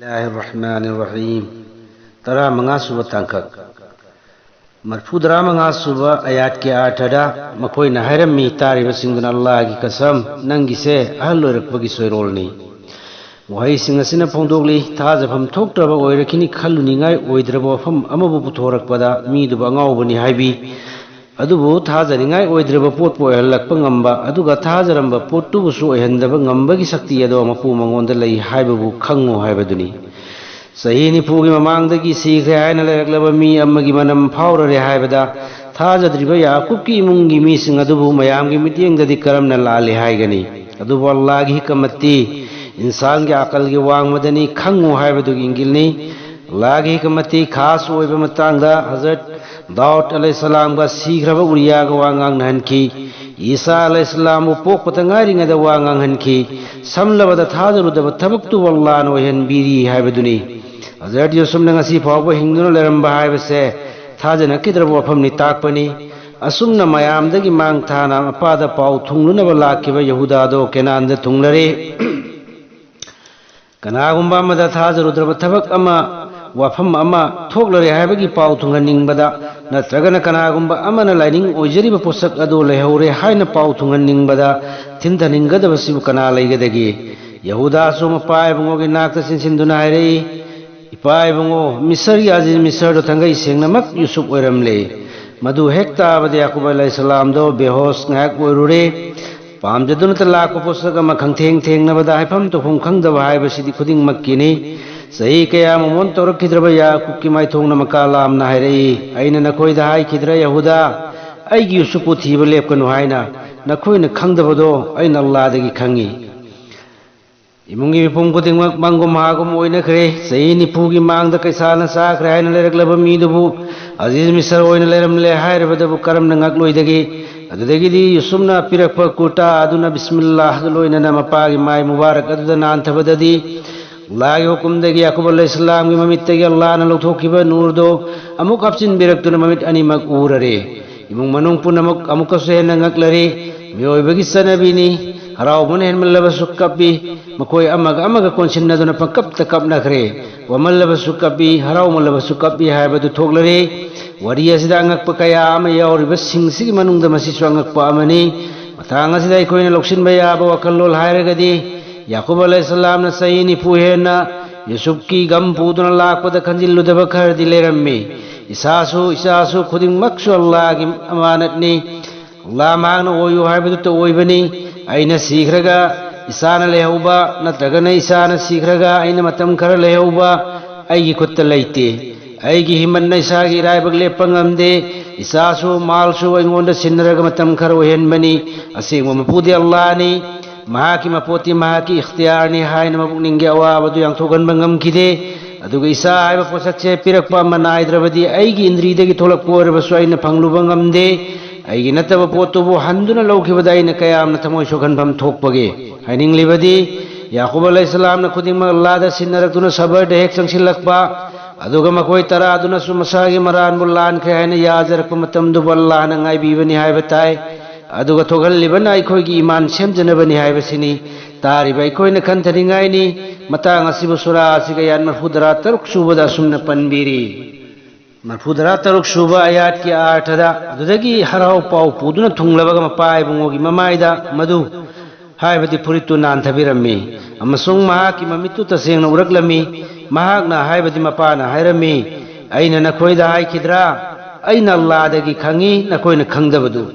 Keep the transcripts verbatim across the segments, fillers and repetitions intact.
ꯕꯤꯁꯃꯤꯜꯂꯥꯍꯤꯔ ꯔꯍꯃꯥꯅꯤꯔ ꯔꯍꯤꯝ꯫ ꯇꯔꯥꯃꯉꯥ ꯁꯨꯕ ꯇꯥꯡꯀꯛ꯫ ꯃꯔꯐꯨ ꯇꯔꯥꯃꯉꯥ ꯁꯨꯕ ꯑꯌꯥꯠꯀꯤ ꯑꯥꯔꯊꯗ ꯃꯈꯣꯏꯅ ꯍꯥꯏꯔꯝꯃꯤ, ꯇꯥꯔꯤꯕꯁꯤꯡꯗꯨꯅ "ꯑꯜꯂꯥꯍꯒꯤ ꯀꯁꯝ, ꯅꯪꯒꯤꯁꯦ ꯑꯍꯜ ꯑꯣꯏꯔꯛꯄꯒꯤ ꯁꯣꯏꯔꯣꯜꯅꯤ"꯫ ꯋꯥꯍꯩꯁꯤꯡ ꯑꯁꯤꯅ ꯐꯣꯡꯗꯣꯛꯂꯤ, ꯊꯥꯖꯐꯝ ꯊꯣꯛꯇ꯭ꯔꯕ ꯑꯣꯏꯔꯛꯈꯤꯅꯤ ꯈꯜꯂꯨꯅꯤꯉꯥꯏ ꯑꯣꯏꯗ꯭ꯔꯕ ꯋꯥꯐꯝ ꯑꯃꯕꯨ ꯄꯨꯊꯣꯔꯛꯄꯗ ꯃꯤꯗꯨꯕꯨ ꯑꯉꯥꯎꯕꯅꯤ ꯍꯥꯏꯕꯤ꯫ ꯑꯗꯨꯕꯨ ꯊꯥꯖꯅꯤꯡꯉꯥꯏ ꯑꯣꯏꯗ꯭ꯔꯕ ꯄꯣꯠꯄꯨ ꯑꯣꯏꯍꯜꯂꯛꯄ ꯉꯝꯕ, ꯑꯗꯨꯒ ꯊꯥꯖꯔꯝꯕ ꯄꯣꯠꯇꯨꯕꯨꯁꯨ ꯑꯣꯏꯍꯟꯗꯕ ꯉꯝꯕꯒꯤ ꯁꯛꯇꯤ ꯑꯗꯣ ꯃꯄꯨ ꯃꯉꯣꯟꯗ ꯂꯩ ꯍꯥꯏꯕꯕꯨ ꯈꯪꯉꯨ ꯍꯥꯏꯕꯗꯨꯅꯤ꯫ ꯆꯍꯤ ꯅꯤꯐꯨꯒꯤ ꯃꯃꯥꯡꯗꯒꯤ ꯁꯤꯈ꯭ꯔꯦ ꯍꯥꯏꯅ ꯂꯩꯔꯛꯂꯕ ꯃꯤ ꯑꯃꯒꯤ ꯃꯅꯝ ꯐꯥꯎꯔꯔꯦ ꯍꯥꯏꯕꯗ ꯊꯥꯖꯗ꯭ꯔꯤꯕ ꯌꯥꯀꯨꯕꯀꯤ ꯏꯃꯨꯡꯒꯤ ꯃꯤꯁꯤꯡ ꯑꯗꯨꯕꯨ ꯃꯌꯥꯝꯒꯤ ꯃꯤꯠꯌꯦꯡꯗꯗꯤ ꯀꯔꯝꯅ ꯂꯥꯜꯂꯤ ꯍꯥꯏꯒꯅꯤ? ꯑꯗꯨꯕꯨ ꯑꯜꯂꯥꯍꯒꯤ ꯍꯤꯀꯃꯠꯇꯤ ꯏꯟꯁꯥꯟꯒꯤ ꯑꯀꯜꯒꯤ ꯋꯥꯡꯃꯗꯅꯤ, ꯈꯪꯉꯨ ꯍꯥꯏꯕꯗꯨꯒꯤ ꯏꯪꯒꯤꯜꯅꯤ꯫ ꯑꯜꯂꯥꯍꯒꯤ ꯍꯤꯀꯃꯠꯇꯤ ꯈꯥꯁ ꯑꯣꯏꯕ ꯃꯇꯥꯡꯗ ꯍꯖꯔꯠ ꯗꯥꯎꯗ ꯑꯂꯩꯍꯤꯁꯁꯂꯥꯝꯒ ꯁꯤꯈ꯭ꯔꯕ ꯎꯔꯤꯌꯥꯒ ꯋꯥ ꯉꯥꯡꯅꯍꯟꯈꯤ꯫ ꯏꯁꯥ ꯑꯂꯩꯍꯤꯁꯁꯂꯥꯝꯕꯨ ꯄꯣꯛꯄꯇ ꯉꯥꯏꯔꯤꯉꯩꯗ ꯋꯥ ꯉꯥꯡꯍꯟꯈꯤ꯫ ꯁꯝꯂꯕꯗ ꯊꯥꯖꯔꯨꯗꯕ ꯊꯕꯛꯇꯨ ꯑꯜꯂꯥꯍꯅ ꯑꯣꯏꯍꯟꯕꯤꯔꯤ ꯍꯥꯏꯕꯗꯨꯅꯤ꯫ ꯍꯖꯔꯠ ꯌꯨꯁꯨꯞꯅ ꯉꯁꯤ ꯐꯥꯎꯕ ꯍꯤꯡꯗꯨꯅ ꯂꯩꯔꯝꯕ ꯍꯥꯏꯕꯁꯦ ꯊꯥꯖꯅꯈꯤꯗ꯭ꯔꯕ ꯋꯥꯐꯝꯅꯤ ꯇꯥꯛꯄꯅꯤ꯫ ꯑꯁꯨꯝꯅ ꯃꯌꯥꯝꯗꯒꯤ ꯃꯥꯡ ꯊꯥꯅ ꯃꯄꯥꯗ ꯄꯥꯎ ꯊꯨꯡꯂꯨꯅꯕ ꯂꯥꯛꯈꯤꯕ ꯌꯍꯨꯗꯥꯗꯣ ꯀꯦꯅꯥꯟꯗ ꯊꯨꯡꯂꯔꯦ꯫ ꯀꯅꯥꯒꯨꯝꯕ ꯑꯃꯗ ꯊꯥꯖꯔꯨꯗ꯭ꯔꯕ ꯊꯕꯛ ꯑꯃ, ꯋꯥꯐꯝ ꯑꯃ ꯊꯣꯛꯂꯔꯦ ꯍꯥꯏꯕꯒꯤ ꯄꯥꯎ ꯊꯨꯡꯍꯟꯅꯤꯡꯕꯗ, ꯅꯠꯇ꯭ꯔꯒꯅ ꯀꯅꯥꯒꯨꯝꯕ ꯑꯃꯅ ꯂꯥꯏꯅꯤꯡ ꯑꯣꯏꯖꯔꯤꯕ ꯄꯣꯠꯁꯛ ꯑꯗꯨ ꯂꯩꯍꯧꯔꯦ ꯍꯥꯏꯅ ꯄꯥꯎ ꯊꯨꯡꯍꯟꯅꯤꯡꯕꯗ ꯊꯤꯟꯊꯅꯤꯡꯒꯗꯕꯁꯤꯕꯨ ꯀꯅꯥ ꯂꯩꯒꯗꯒꯦ? ꯌꯍꯨꯗꯥꯁꯨ ꯃꯄꯥ ꯏꯕꯨꯡꯉꯣꯒꯤ ꯅꯥꯛꯇ ꯆꯤꯟꯁꯤꯟꯗꯨꯅ ꯍꯥꯏꯔꯛꯏ, "ꯏꯄꯥ ꯏꯕꯨꯡꯉꯣ, ꯃꯤꯁꯔꯒꯤ ꯑꯖꯤꯖ ꯃꯤꯁꯔꯗꯣ ꯊꯥꯡꯒꯩ ꯁꯦꯡꯅꯃꯛ ꯌꯨꯁꯨꯞ ꯑꯣꯏꯔꯝꯂꯦ"꯫ ꯃꯗꯨ ꯍꯦꯛ ꯇꯥꯕꯗ ꯌꯥꯀꯨꯕ ꯑꯂꯩꯍꯤꯁꯁꯂꯥꯝꯗꯣ ꯕꯦꯍꯣꯁ ꯉꯥꯏꯍꯥꯛ ꯑꯣꯏꯔꯨꯔꯦ꯫ ꯄꯥꯝꯖꯗꯨꯅꯇ ꯂꯥꯛꯄ ꯄꯣꯠꯁꯛ ꯑꯃ ꯈꯪꯊꯦꯡ ꯊꯦꯡꯅꯕꯗ ꯍꯥꯏꯐꯝ ꯇꯧꯐꯝ ꯈꯪꯗꯕ ꯍꯥꯏꯕꯁꯤꯗꯤ ꯈꯨꯗꯤꯡꯃꯛꯀꯤꯅꯤ꯫ ꯆꯍꯤ ꯀꯌꯥ ꯃꯃꯣꯟ ꯇꯧꯔꯛꯈꯤꯗ꯭ꯔꯕ ꯌꯥꯀꯨꯕꯀꯤ ꯃꯥꯏꯊꯣꯡꯅ ꯃꯀꯥ ꯂꯥꯝꯅ ꯍꯥꯏꯔꯛꯏ, "ꯑꯩꯅ ꯅꯈꯣꯏꯗ ꯍꯥꯏꯈꯤꯗ꯭ꯔꯥ ꯌꯍꯨꯗꯥ, ꯑꯩꯒꯤ ꯌꯨꯁꯨꯞꯄꯨ ꯊꯤꯕ ꯂꯦꯞꯀꯅꯨ ꯍꯥꯏꯅ? ꯅꯈꯣꯏꯅ ꯈꯪꯗꯕꯗꯣ ꯑꯩꯅ ꯑꯜꯂꯥꯗꯒꯤ ꯈꯪꯉꯤ"꯫ ꯏꯃꯨꯡꯒꯤ ꯃꯤꯄꯨꯝ ꯈꯨꯗꯤꯡꯃꯛ ꯃꯪꯒꯨꯝ ꯍꯥꯒꯨꯝ ꯑꯣꯏꯅꯈ꯭ꯔꯦ꯫ ꯆꯍꯤ ꯅꯤꯐꯨꯒꯤ ꯃꯥꯡꯗ ꯀꯩꯁꯥꯜꯅ ꯆꯥꯈ꯭ꯔꯦ ꯍꯥꯏꯅ ꯂꯩꯔꯛꯂꯕ ꯃꯤꯗꯨꯕꯨ ꯑꯖꯤꯖ ꯃꯤꯁꯔ ꯑꯣꯏꯅ ꯂꯩꯔꯝꯂꯦ ꯍꯥꯏꯔꯕꯗꯕꯨ ꯀꯔꯝꯅ ꯉꯛꯂꯣꯏꯗꯒꯦ? ꯑꯗꯨꯗꯒꯤꯗꯤ ꯌꯨꯁꯨꯞꯅ ꯄꯤꯔꯛꯄ ꯀꯨꯔꯇꯥ ꯑꯗꯨꯅ ꯕꯤꯁꯃꯤꯜꯂꯥꯍꯒ ꯂꯣꯏꯅꯅ ꯃꯄꯥꯒꯤ ꯃꯥꯏ ꯃꯨꯕꯥꯔꯛ ꯑꯗꯨꯗ ꯅꯥꯟꯊꯕꯗꯗꯤ, ꯑꯜꯂꯥꯍꯒꯤ ꯍꯨꯀꯨꯝꯗꯒꯤ ꯌꯥꯀꯨꯕ ꯑꯂꯩꯍꯤꯁꯁꯂꯥꯝꯒꯤ ꯃꯃꯤꯠꯇꯒꯤ ꯑꯜꯂꯥꯍꯅ ꯂꯧꯊꯣꯛꯈꯤꯕ ꯅꯨꯔꯗꯣ ꯑꯃꯨꯛ ꯍꯥꯞꯆꯤꯟꯕꯤꯔꯛꯇꯨꯅ ꯃꯃꯤꯠ ꯑꯅꯤꯃꯛ ꯎꯔꯔꯦ꯫ ꯏꯃꯨꯡ ꯃꯅꯨꯡ ꯄꯨꯝꯅꯃꯛ ꯑꯃꯨꯛꯀꯁꯨ ꯍꯦꯟꯅ ꯉꯛꯂꯔꯦ꯫ ꯃꯤꯑꯣꯏꯕꯒꯤ ꯆꯠꯅꯕꯤꯅꯤ꯫ ꯍꯔꯥꯎꯕꯅ ꯍꯦꯟꯃꯜꯂꯕꯁꯨ ꯀꯞꯄꯤ꯫ ꯃꯈꯣꯏ ꯑꯃꯒ ꯑꯃꯒ ꯀꯣꯟꯁꯤꯟꯅꯗꯨꯅ ꯄꯪꯀꯞꯇ ꯀꯞꯅꯈ꯭ꯔꯦ꯫ ꯋꯥꯃꯜꯂꯕꯁꯨ ꯀꯞꯄꯤ, ꯍꯔꯥꯎꯃꯜꯂꯕꯁꯨ ꯀꯞꯄꯤ ꯍꯥꯏꯕꯗꯨ ꯊꯣꯛꯂꯔꯦ꯫ ꯋꯥꯔꯤ ꯑꯁꯤꯗ ꯑꯉꯛꯄ ꯀꯌꯥ ꯑꯃ ꯌꯥꯎꯔꯤꯕꯁꯤꯡꯁꯤꯒꯤ ꯃꯅꯨꯡꯗ ꯃꯁꯤꯁꯨ ꯑꯉꯛꯄ ꯑꯃꯅꯤ꯫ ꯃꯇꯥꯡ ꯑꯁꯤꯗ ꯑꯩꯈꯣꯏꯅ ꯂꯧꯁꯤꯟꯕ ꯌꯥꯕ ꯋꯥꯈꯜꯂꯣꯟ ꯍꯥꯏꯔꯒꯗꯤ, ꯌꯥꯀꯨꯕ ꯑꯂꯩꯍꯤꯁꯁꯂꯥꯝꯅ ꯆꯍꯤ ꯅꯤꯐꯨ ꯍꯦꯟꯅ ꯌꯨꯁꯨꯞꯀꯤ ꯒꯝ ꯄꯨꯗꯨꯅ ꯂꯥꯛꯄꯗ ꯈꯟꯖꯤꯜꯂꯨꯗꯕ ꯈꯔꯗꯤ ꯂꯩꯔꯝꯃꯤ꯫ ꯏꯁꯥꯁꯨ, ꯏꯆꯥꯁꯨ ꯈꯨꯗꯤꯡꯃꯛꯁꯨ ꯑꯜꯂꯥꯍꯒꯤ ꯑꯃꯥꯅꯠꯅꯤ꯫ ꯑꯜꯂꯥꯍ ꯃꯍꯥꯛꯅ ꯑꯣꯏꯌꯨ ꯍꯥꯏꯕꯗꯨꯇ ꯑꯣꯏꯕꯅꯤ꯫ ꯑꯩꯅ ꯁꯤꯈ꯭ꯔꯒ ꯏꯆꯥꯅ ꯂꯩꯍꯧꯕ, ꯅꯠꯇ꯭ꯔꯒꯅ ꯏꯆꯥꯅ ꯁꯤꯈ꯭ꯔꯒ ꯑꯩꯅ ꯃꯇꯝ ꯈꯔ ꯂꯩꯍꯧꯕ ꯑꯩꯒꯤ ꯈꯨꯠꯇ ꯂꯩꯇꯦ꯫ ꯑꯩꯒꯤ ꯍꯤꯃꯠꯅ ꯏꯁꯥꯒꯤ ꯏꯔꯥꯏꯕꯛ ꯂꯦꯞꯄ ꯉꯝꯗꯦ꯫ ꯏꯆꯥꯁꯨ ꯃꯥꯜꯁꯨ ꯑꯩꯉꯣꯟꯗ ꯁꯤꯟꯅꯔꯒ ꯃꯇꯝ ꯈꯔ ꯑꯣꯏꯍꯟꯕꯅꯤ꯫ ꯑꯁꯦꯡꯕ ꯃꯄꯨꯗꯤ ꯑꯜꯂꯥꯍꯅꯤ꯫ ꯃꯍꯥꯛꯀꯤ ꯃꯄꯣꯠꯇꯤ ꯃꯍꯥꯛꯀꯤ ꯏꯈꯇꯤꯌꯥꯔꯅꯤ ꯍꯥꯏꯅ ꯃꯄꯨꯛꯅꯤꯡꯒꯤ ꯑꯋꯥꯕꯗꯨ ꯌꯥꯡꯊꯣꯛꯍꯟꯕ ꯉꯝꯈꯤꯗꯦ꯫ ꯑꯗꯨꯒ ꯏꯆꯥ ꯍꯥꯏꯕ ꯄꯣꯠꯁꯛꯁꯦ ꯄꯤꯔꯛꯄ ꯑꯃ ꯅꯥꯏꯗ꯭ꯔꯕꯗꯤ ꯑꯩꯒꯤ ꯏꯟꯗ꯭ꯔꯤꯗꯒꯤ ꯊꯣꯛꯂꯛꯄ ꯑꯣꯏꯔꯕꯁꯨ ꯑꯩꯅ ꯐꯪꯂꯨꯕ ꯉꯝꯗꯦ꯫ ꯑꯩꯒꯤ ꯅꯠꯇꯕ ꯄꯣꯠꯇꯨꯕꯨ ꯍꯟꯗꯨꯅ ꯂꯧꯈꯤꯕꯗ ꯑꯩꯅ ꯀꯌꯥꯝꯅ ꯊꯃꯣꯏ ꯁꯣꯛꯍꯟꯐꯝ ꯊꯣꯛꯄꯒꯦ? ꯍꯥꯏꯅꯤꯡꯂꯤꯕꯗꯤ, ꯌꯥꯀꯨꯕ ꯑꯂꯩꯍꯤꯁꯁꯂꯥꯝꯅ ꯈꯨꯗꯤꯡꯃꯛ ꯑꯜꯂꯥꯗ ꯁꯤꯟꯅꯔꯛꯇꯨꯅ ꯁꯕꯔꯗ ꯍꯦꯛ ꯆꯪꯁꯤꯜꯂꯛꯄ, ꯑꯗꯨꯒ ꯃꯈꯣꯏ ꯇꯔꯥꯗꯨꯅꯁꯨ ꯃꯁꯥꯒꯤ ꯃꯔꯥꯟꯕꯨ ꯂꯥꯟꯈ꯭ꯔꯦ ꯍꯥꯏꯅ ꯌꯥꯖꯔꯛꯄ ꯃꯇꯝꯗꯨꯕꯨ ꯑꯜꯂꯥꯍꯅ ꯉꯥꯏꯕꯤꯕꯅꯤ ꯍꯥꯏꯕ ꯇꯥꯏ꯫ ꯑꯗꯨꯒ ꯊꯣꯛꯍꯜꯂꯤꯕꯅ ꯑꯩꯈꯣꯏꯒꯤ ꯏꯃꯥꯟ ꯁꯦꯝꯖꯅꯕꯅꯤ ꯍꯥꯏꯕꯁꯤꯅꯤ꯫ ꯇꯥꯔꯤꯕ ꯑꯩꯈꯣꯏꯅ ꯈꯟꯊꯅꯤꯡꯉꯥꯏꯅꯤ꯫ ꯃꯇꯥꯡ ꯑꯁꯤꯕꯨ ꯁꯨꯔꯥ ꯑꯁꯤꯒ ꯌꯥꯟ ꯃꯔꯐꯨ ꯇꯔꯥ ꯇꯔꯨꯛ ꯁꯨꯕꯗ ꯑꯁꯨꯝꯅ ꯄꯟꯕꯤꯔꯤ꯫ ꯃꯔꯐꯨ ꯇꯔꯥ ꯇꯔꯨꯛ ꯁꯨꯕ ꯑꯌꯥꯠꯀꯤ ꯑꯥꯔꯊꯗ, ꯑꯗꯨꯗꯒꯤ ꯍꯔꯥꯎ ꯄꯥꯎ ꯄꯨꯗꯨꯅ ꯊꯨꯡꯂꯕꯒ ꯃꯄꯥ ꯏꯕꯨꯡꯉꯣꯒꯤ ꯃꯃꯥꯏꯗ ꯃꯗꯨ ꯍꯥꯏꯕꯗꯤ ꯐꯨꯔꯤꯠꯇꯨ ꯅꯥꯟꯊꯕꯤꯔꯝꯃꯤ, ꯑꯃꯁꯨꯡ ꯃꯍꯥꯛꯀꯤ ꯃꯃꯤꯠꯇꯨ ꯇꯁꯦꯡꯅ ꯎꯔꯛꯂꯝꯃꯤ꯫ ꯃꯍꯥꯛꯅ, ꯍꯥꯏꯕꯗꯤ ꯃꯄꯥꯅ ꯍꯥꯏꯔꯝꯃꯤ, "ꯑꯩꯅ ꯅꯈꯣꯏꯗ ꯍꯥꯏꯈꯤꯗ꯭ꯔꯥ? ꯑꯩꯅ ꯑꯜꯂꯥꯗꯒꯤ ꯈꯪꯉꯤ, ꯅꯈꯣꯏꯅ ꯈꯪꯗꯕꯗꯨ"꯫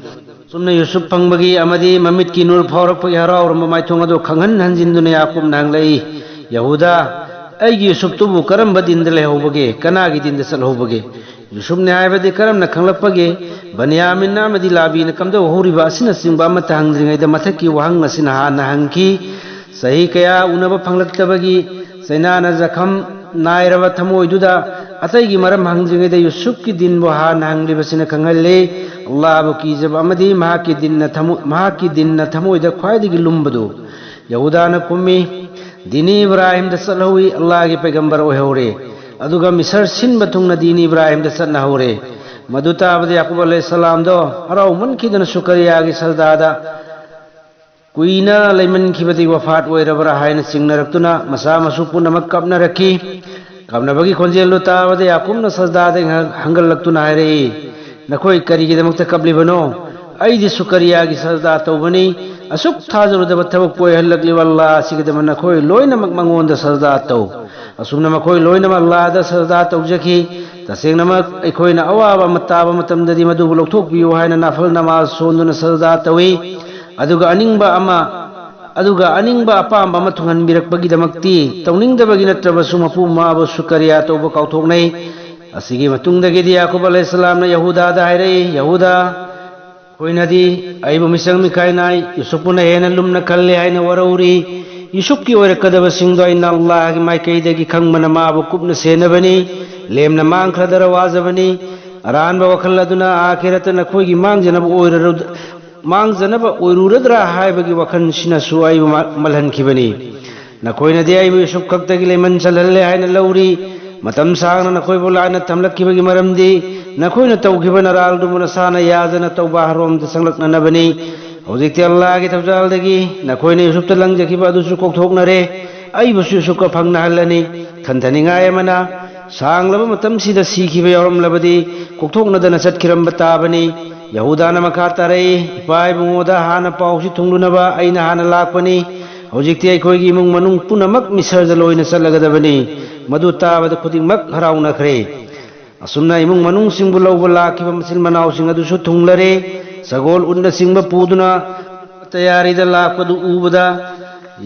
ꯆꯨꯝꯅ ꯌꯨꯁꯨꯞ ꯐꯪꯕꯒꯤ ꯑꯃꯗꯤ ꯃꯃꯤꯠꯀꯤ ꯅꯨꯔ ꯐꯥꯎꯔꯛꯄꯒꯤ ꯍꯔꯥꯎꯔꯝꯕ ꯃꯥꯏꯊꯣꯡ ꯑꯗꯨ ꯈꯪꯍꯟ ꯍꯟꯖꯤꯟꯗꯨꯅ ꯌꯥꯀꯨꯕꯅ ꯍꯪꯂꯛꯏ, "ꯌꯍꯨꯗꯥ, ꯑꯩꯒꯤ ꯌꯨꯁꯨꯞꯇꯨꯕꯨ ꯀꯔꯝꯕ ꯗꯤꯟꯗ ꯂꯩꯍꯧꯕꯒꯦ? ꯀꯅꯥꯒꯤ ꯗꯤꯟꯗ ꯆꯠꯍꯧꯕꯒꯦ?" ꯌꯨꯁꯨꯞꯅꯤ ꯍꯥꯏꯕꯗꯤ ꯀꯔꯝꯅ ꯈꯪꯂꯛꯄꯒꯦ? ꯕꯅꯤꯌꯥꯃꯤꯟꯅ ꯑꯃꯗꯤ ꯂꯥꯕꯤꯅ ꯀꯝꯗꯧꯍꯧꯔꯤꯕ ꯑꯁꯤꯅꯆꯤꯡꯕ ꯑꯃꯠꯇ ꯍꯪꯗ꯭ꯔꯤꯉꯩꯗ ꯃꯊꯛꯀꯤ ꯋꯥꯍꯪ ꯑꯁꯤꯅ ꯍꯥꯟꯅ ꯍꯪꯈꯤ꯫ ꯆꯍꯤ ꯀꯌꯥ ꯎꯅꯕ ꯐꯪꯂꯛꯇꯕꯒꯤ ꯆꯩꯅꯥꯅ ꯖꯈꯝ ꯅꯥꯏꯔꯕ ꯊꯃꯣꯏꯗꯨꯗ ꯑꯇꯩꯒꯤ ꯃꯔꯝ ꯍꯪꯗ꯭ꯔꯤꯉꯩꯗ ꯌꯨꯁꯨꯞꯀꯤ ꯗꯤꯟꯕꯨ ꯍꯥꯟꯅ ꯍꯪꯂꯤꯕꯁꯤꯅ ꯈꯪꯍꯜꯂꯤ꯫ ꯑꯜꯂꯥꯍꯕꯨ ꯀꯤꯖꯕ ꯑꯃꯗꯤ ꯃꯍꯥꯛꯀꯤ ꯗꯤꯟꯅ ꯊꯃꯣ-, ꯃꯍꯥꯛꯀꯤ ꯗꯤꯟꯅ ꯊꯃꯣꯏꯗ ꯈ꯭ꯋꯥꯏꯗꯒꯤ ꯂꯨꯝꯕꯗꯨ꯫ ꯌꯍꯨꯗꯥꯅ ꯈꯨꯝꯃꯤ, "ꯗꯤꯅꯤ ꯏꯕ꯭ꯔꯥꯍꯤꯝꯗ ꯆꯠꯍꯧꯏ, ꯑꯜꯂꯥꯍꯒꯤ ꯄꯩꯒꯝꯕꯔ ꯑꯣꯏꯍꯧꯔꯦ꯫ ꯑꯗꯨꯒ ꯃꯤꯁꯔ ꯁꯤꯟꯕ ꯊꯨꯡꯅ ꯗꯤꯅꯤ ꯏꯕ꯭ꯔꯥꯍꯤꯝꯗ ꯆꯠꯅꯍꯧꯔꯦ"꯫ ꯃꯗꯨ ꯇꯥꯕꯗ ꯌꯥꯀꯨꯕ ꯑꯂꯩꯍꯤꯁꯁꯂꯥꯝꯗꯣ ꯍꯔꯥꯎꯃꯟꯈꯤꯗꯨꯅ ꯁꯨꯀꯔꯤꯌꯥꯒꯤ ꯁꯖꯗꯥꯗ ꯀꯨꯏꯅ ꯂꯩꯃꯟꯈꯤꯕꯗꯒꯤ ꯋꯐꯥꯠ ꯑꯣꯏꯔꯕ꯭ꯔꯥ ꯍꯥꯏꯅ ꯆꯤꯡꯅꯔꯛꯇꯨꯅ ꯃꯆꯥ ꯃꯁꯨ ꯄꯨꯝꯅꯃꯛ ꯀꯞꯅꯔꯛꯈꯤ꯫ ꯀꯞꯅꯕꯒꯤ ꯈꯣꯟꯖꯦꯜꯗꯨ ꯇꯥꯕꯗ ꯌꯥꯀꯨꯕꯅ ꯁꯖꯗꯥꯗ ꯍꯪꯒꯠꯂꯛꯇꯨꯅ ꯍꯥꯏꯔꯛꯏ, "ꯅꯈꯣꯏ ꯀꯔꯤꯒꯤꯗꯃꯛꯇ ꯀꯞꯂꯤꯕꯅꯣ? ꯑꯩꯗꯤ ꯁꯨꯀꯔꯤꯌꯥꯒꯤ ꯁꯖꯗꯥ ꯇꯧꯕꯅꯤ꯫ ꯑꯁꯨꯛ ꯊꯥꯖꯔꯨꯗꯕ ꯊꯕꯛꯄꯨ ꯑꯣꯏꯍꯜꯂꯛꯂꯤꯕ ꯑꯜꯂꯥꯍ ꯑꯁꯤꯒꯤꯗꯃꯛ ꯅꯈꯣꯏ ꯂꯣꯏꯅꯃꯛ ꯃꯉꯣꯟꯗ ꯁꯖꯗꯥ ꯇꯧ꯫ ꯑꯁꯨꯝꯅ ꯃꯈꯣꯏ ꯂꯣꯏꯅꯃꯛ ꯑꯜꯂꯥꯍꯗ ꯁꯖꯗꯥ ꯇꯧꯖꯈꯤ꯫ ꯇꯁꯦꯡꯅꯃꯛ ꯑꯩꯈꯣꯏꯅ ꯑꯋꯥꯕ ꯑꯃ ꯇꯥꯕ ꯃꯇꯝꯗꯗꯤ ꯃꯗꯨꯕꯨ ꯂꯧꯊꯣꯛꯄꯤꯌꯨ ꯍꯥꯏꯅ ꯅꯥꯐꯜ ꯅꯃꯥꯖ ꯁꯣꯟꯗꯨꯅ ꯁꯖꯗꯥ ꯇꯧꯏ꯫ ꯑꯗꯨꯒ ꯑꯅꯤꯡꯕ ꯑꯃ ꯑꯗꯨꯒ ꯑꯅꯤꯡꯕ ꯑꯄꯥꯝꯕ ꯑꯃ ꯊꯨꯡꯍꯟꯕꯤꯔꯛꯄꯒꯤꯗꯃꯛꯇꯤ ꯇꯧꯅꯤꯡꯗꯕꯒꯤ ꯅꯠꯇ꯭ꯔꯕꯁꯨ ꯃꯄꯨ ꯃꯃꯥꯕꯨ ꯁꯨꯀꯔꯤꯌꯥ ꯇꯧꯕ ꯀꯥꯎꯊꯣꯛꯅꯩ꯫ ꯑꯁꯤꯒꯤ ꯃꯇꯨꯡꯗꯒꯤꯗꯤ ꯌꯥꯀꯨꯕ ꯑꯂꯩꯍꯤꯁꯁꯂꯥꯝꯅ ꯌꯍꯨꯗꯥꯗ ꯍꯥꯏꯔꯛꯏ, "ꯌꯍꯨꯗꯥ, ꯑꯩꯈꯣꯏꯅꯗꯤ ꯑꯩꯕꯨ ꯃꯤꯆꯪ ꯃꯤꯈꯥꯏ ꯅꯥꯏ, ꯌꯨꯁꯨꯞꯄꯨꯅ ꯍꯦꯟꯅ ꯂꯨꯝꯅ ꯈꯜꯂꯤ ꯍꯥꯏꯅ ꯋꯥꯔꯧꯔꯤ꯫ ꯌꯨꯁꯨꯞꯀꯤ ꯑꯣꯏꯔꯛꯀꯗꯕꯁꯤꯡꯗꯣ ꯑꯩꯅ ꯑꯜꯂꯥꯍꯒꯤ ꯃꯥꯏꯀꯩꯗꯒꯤ ꯈꯪꯕꯅ ꯃꯥꯕꯨ ꯀꯨꯞꯅ ꯁꯦꯟꯅꯕꯅꯤ꯫ ꯂꯦꯝꯅ ꯃꯥꯡꯈ꯭ꯔꯗꯔ ꯋꯥꯖꯕꯅꯤ꯫ ꯑꯔꯥꯟꯕ ꯋꯥꯈꯜ ꯑꯗꯨꯅ ꯑꯥꯈꯤꯔꯠꯇ ꯅꯈꯣꯏꯒꯤ ꯃꯥꯡꯖꯅꯕ ꯑꯣꯏꯔꯔ-, ꯃꯥꯡꯖꯅꯕ ꯑꯣꯏꯔꯨꯔꯗ꯭ꯔꯥ ꯍꯥꯏꯕꯒꯤ ꯋꯥꯈꯜꯁꯤꯅꯁꯨ ꯑꯩꯕꯨ ꯃ-, ꯃꯜꯍꯟꯈꯤꯕꯅꯤ꯫ ꯅꯈꯣꯏꯅꯗꯤ ꯑꯩꯕꯨ ꯌꯨꯁꯨꯞ ꯈꯛꯇꯒꯤ ꯂꯩꯃꯟ ꯆꯜꯍꯜꯂꯦ ꯍꯥꯏꯅ ꯂꯧꯔꯤ꯫ ꯃꯇꯝ ꯁꯥꯡꯅ ꯅꯈꯣꯏꯕꯨ ꯂꯥꯟꯅ ꯊꯝꯂꯛꯈꯤꯕꯒꯤ ꯃꯔꯝꯗꯤ ꯅꯈꯣꯏꯅ ꯇꯧꯈꯤꯕ ꯅꯔꯥꯜꯗꯨꯕꯨ ꯅꯁꯥꯅ ꯌꯥꯖꯅ ꯇꯧꯕ ꯍꯔꯣꯝꯗ ꯆꯪꯂꯛꯅꯅꯕꯅꯤ꯫ ꯍꯧꯖꯤꯛꯇꯤ ꯑꯜꯂꯥꯍꯒꯤ ꯊꯧꯖꯥꯜꯗꯒꯤ ꯅꯈꯣꯏꯅ ꯌꯨꯁꯨꯞꯇ ꯂꯪꯖꯈꯤꯕ ꯑꯗꯨꯁꯨ ꯀꯣꯛꯊꯣꯛꯅꯔꯦ꯫ ꯑꯩꯕꯨꯁꯨ ꯌꯨꯁꯨꯞꯀ ꯐꯪꯅꯍꯜꯂꯅꯤ꯫ ꯈꯟꯊꯅꯤꯡꯉꯥꯏ ꯑꯃꯅ, ꯁꯥꯡꯂꯕ ꯃꯇꯝꯁꯤꯗ ꯁꯤꯈꯤꯕ ꯌꯥꯎꯔꯝꯂꯕꯗꯤ ꯀꯣꯛꯊꯣꯛꯅꯗꯅ ꯆꯠꯈꯤꯔꯝꯕ ꯇꯥꯕꯅꯤ꯫" ꯌꯍꯨꯗꯥꯅ ꯃꯈꯥ ꯇꯥꯔꯛꯏ, "ꯏꯄꯥ ꯏꯕꯨꯡꯉꯣꯗ ꯍꯥꯟꯅ ꯄꯥꯎꯁꯤ ꯊꯨꯡꯂꯨꯅꯕ ꯑꯩꯅ ꯍꯥꯟꯅ ꯂꯥꯛꯄꯅꯤ꯫ ꯍꯧꯖꯤꯛꯇꯤ ꯑꯩꯈꯣꯏꯒꯤ ꯏꯃꯨꯡ ꯃꯅꯨꯡ ꯄꯨꯝꯅꯃꯛ ꯃꯤꯁꯔꯗ ꯂꯣꯏꯅ ꯆꯠꯂꯒꯗꯕꯅꯤ꯫" ꯃꯗꯨ ꯇꯥꯕꯗ ꯈꯨꯗꯤꯡꯃꯛ ꯍꯔꯥꯎꯅꯈ꯭ꯔꯦ꯫ ꯑꯁꯨꯝꯅ ꯏꯃꯨꯡ ꯃꯅꯨꯡꯁꯤꯡꯕꯨ ꯂꯧꯕ ꯂꯥꯛꯈꯤꯕ ꯃꯆꯤꯟ ꯃꯅꯥꯎꯁꯤꯡ ꯑꯗꯨꯁꯨ ꯊꯨꯡꯂꯔꯦ꯫ ꯁꯒꯣꯜ ꯎꯠꯅꯆꯤꯡꯕ ꯄꯨꯗꯨꯅ ꯇꯌꯥꯔꯤꯗ ꯂꯥꯛꯄꯗꯨ ꯎꯕꯗ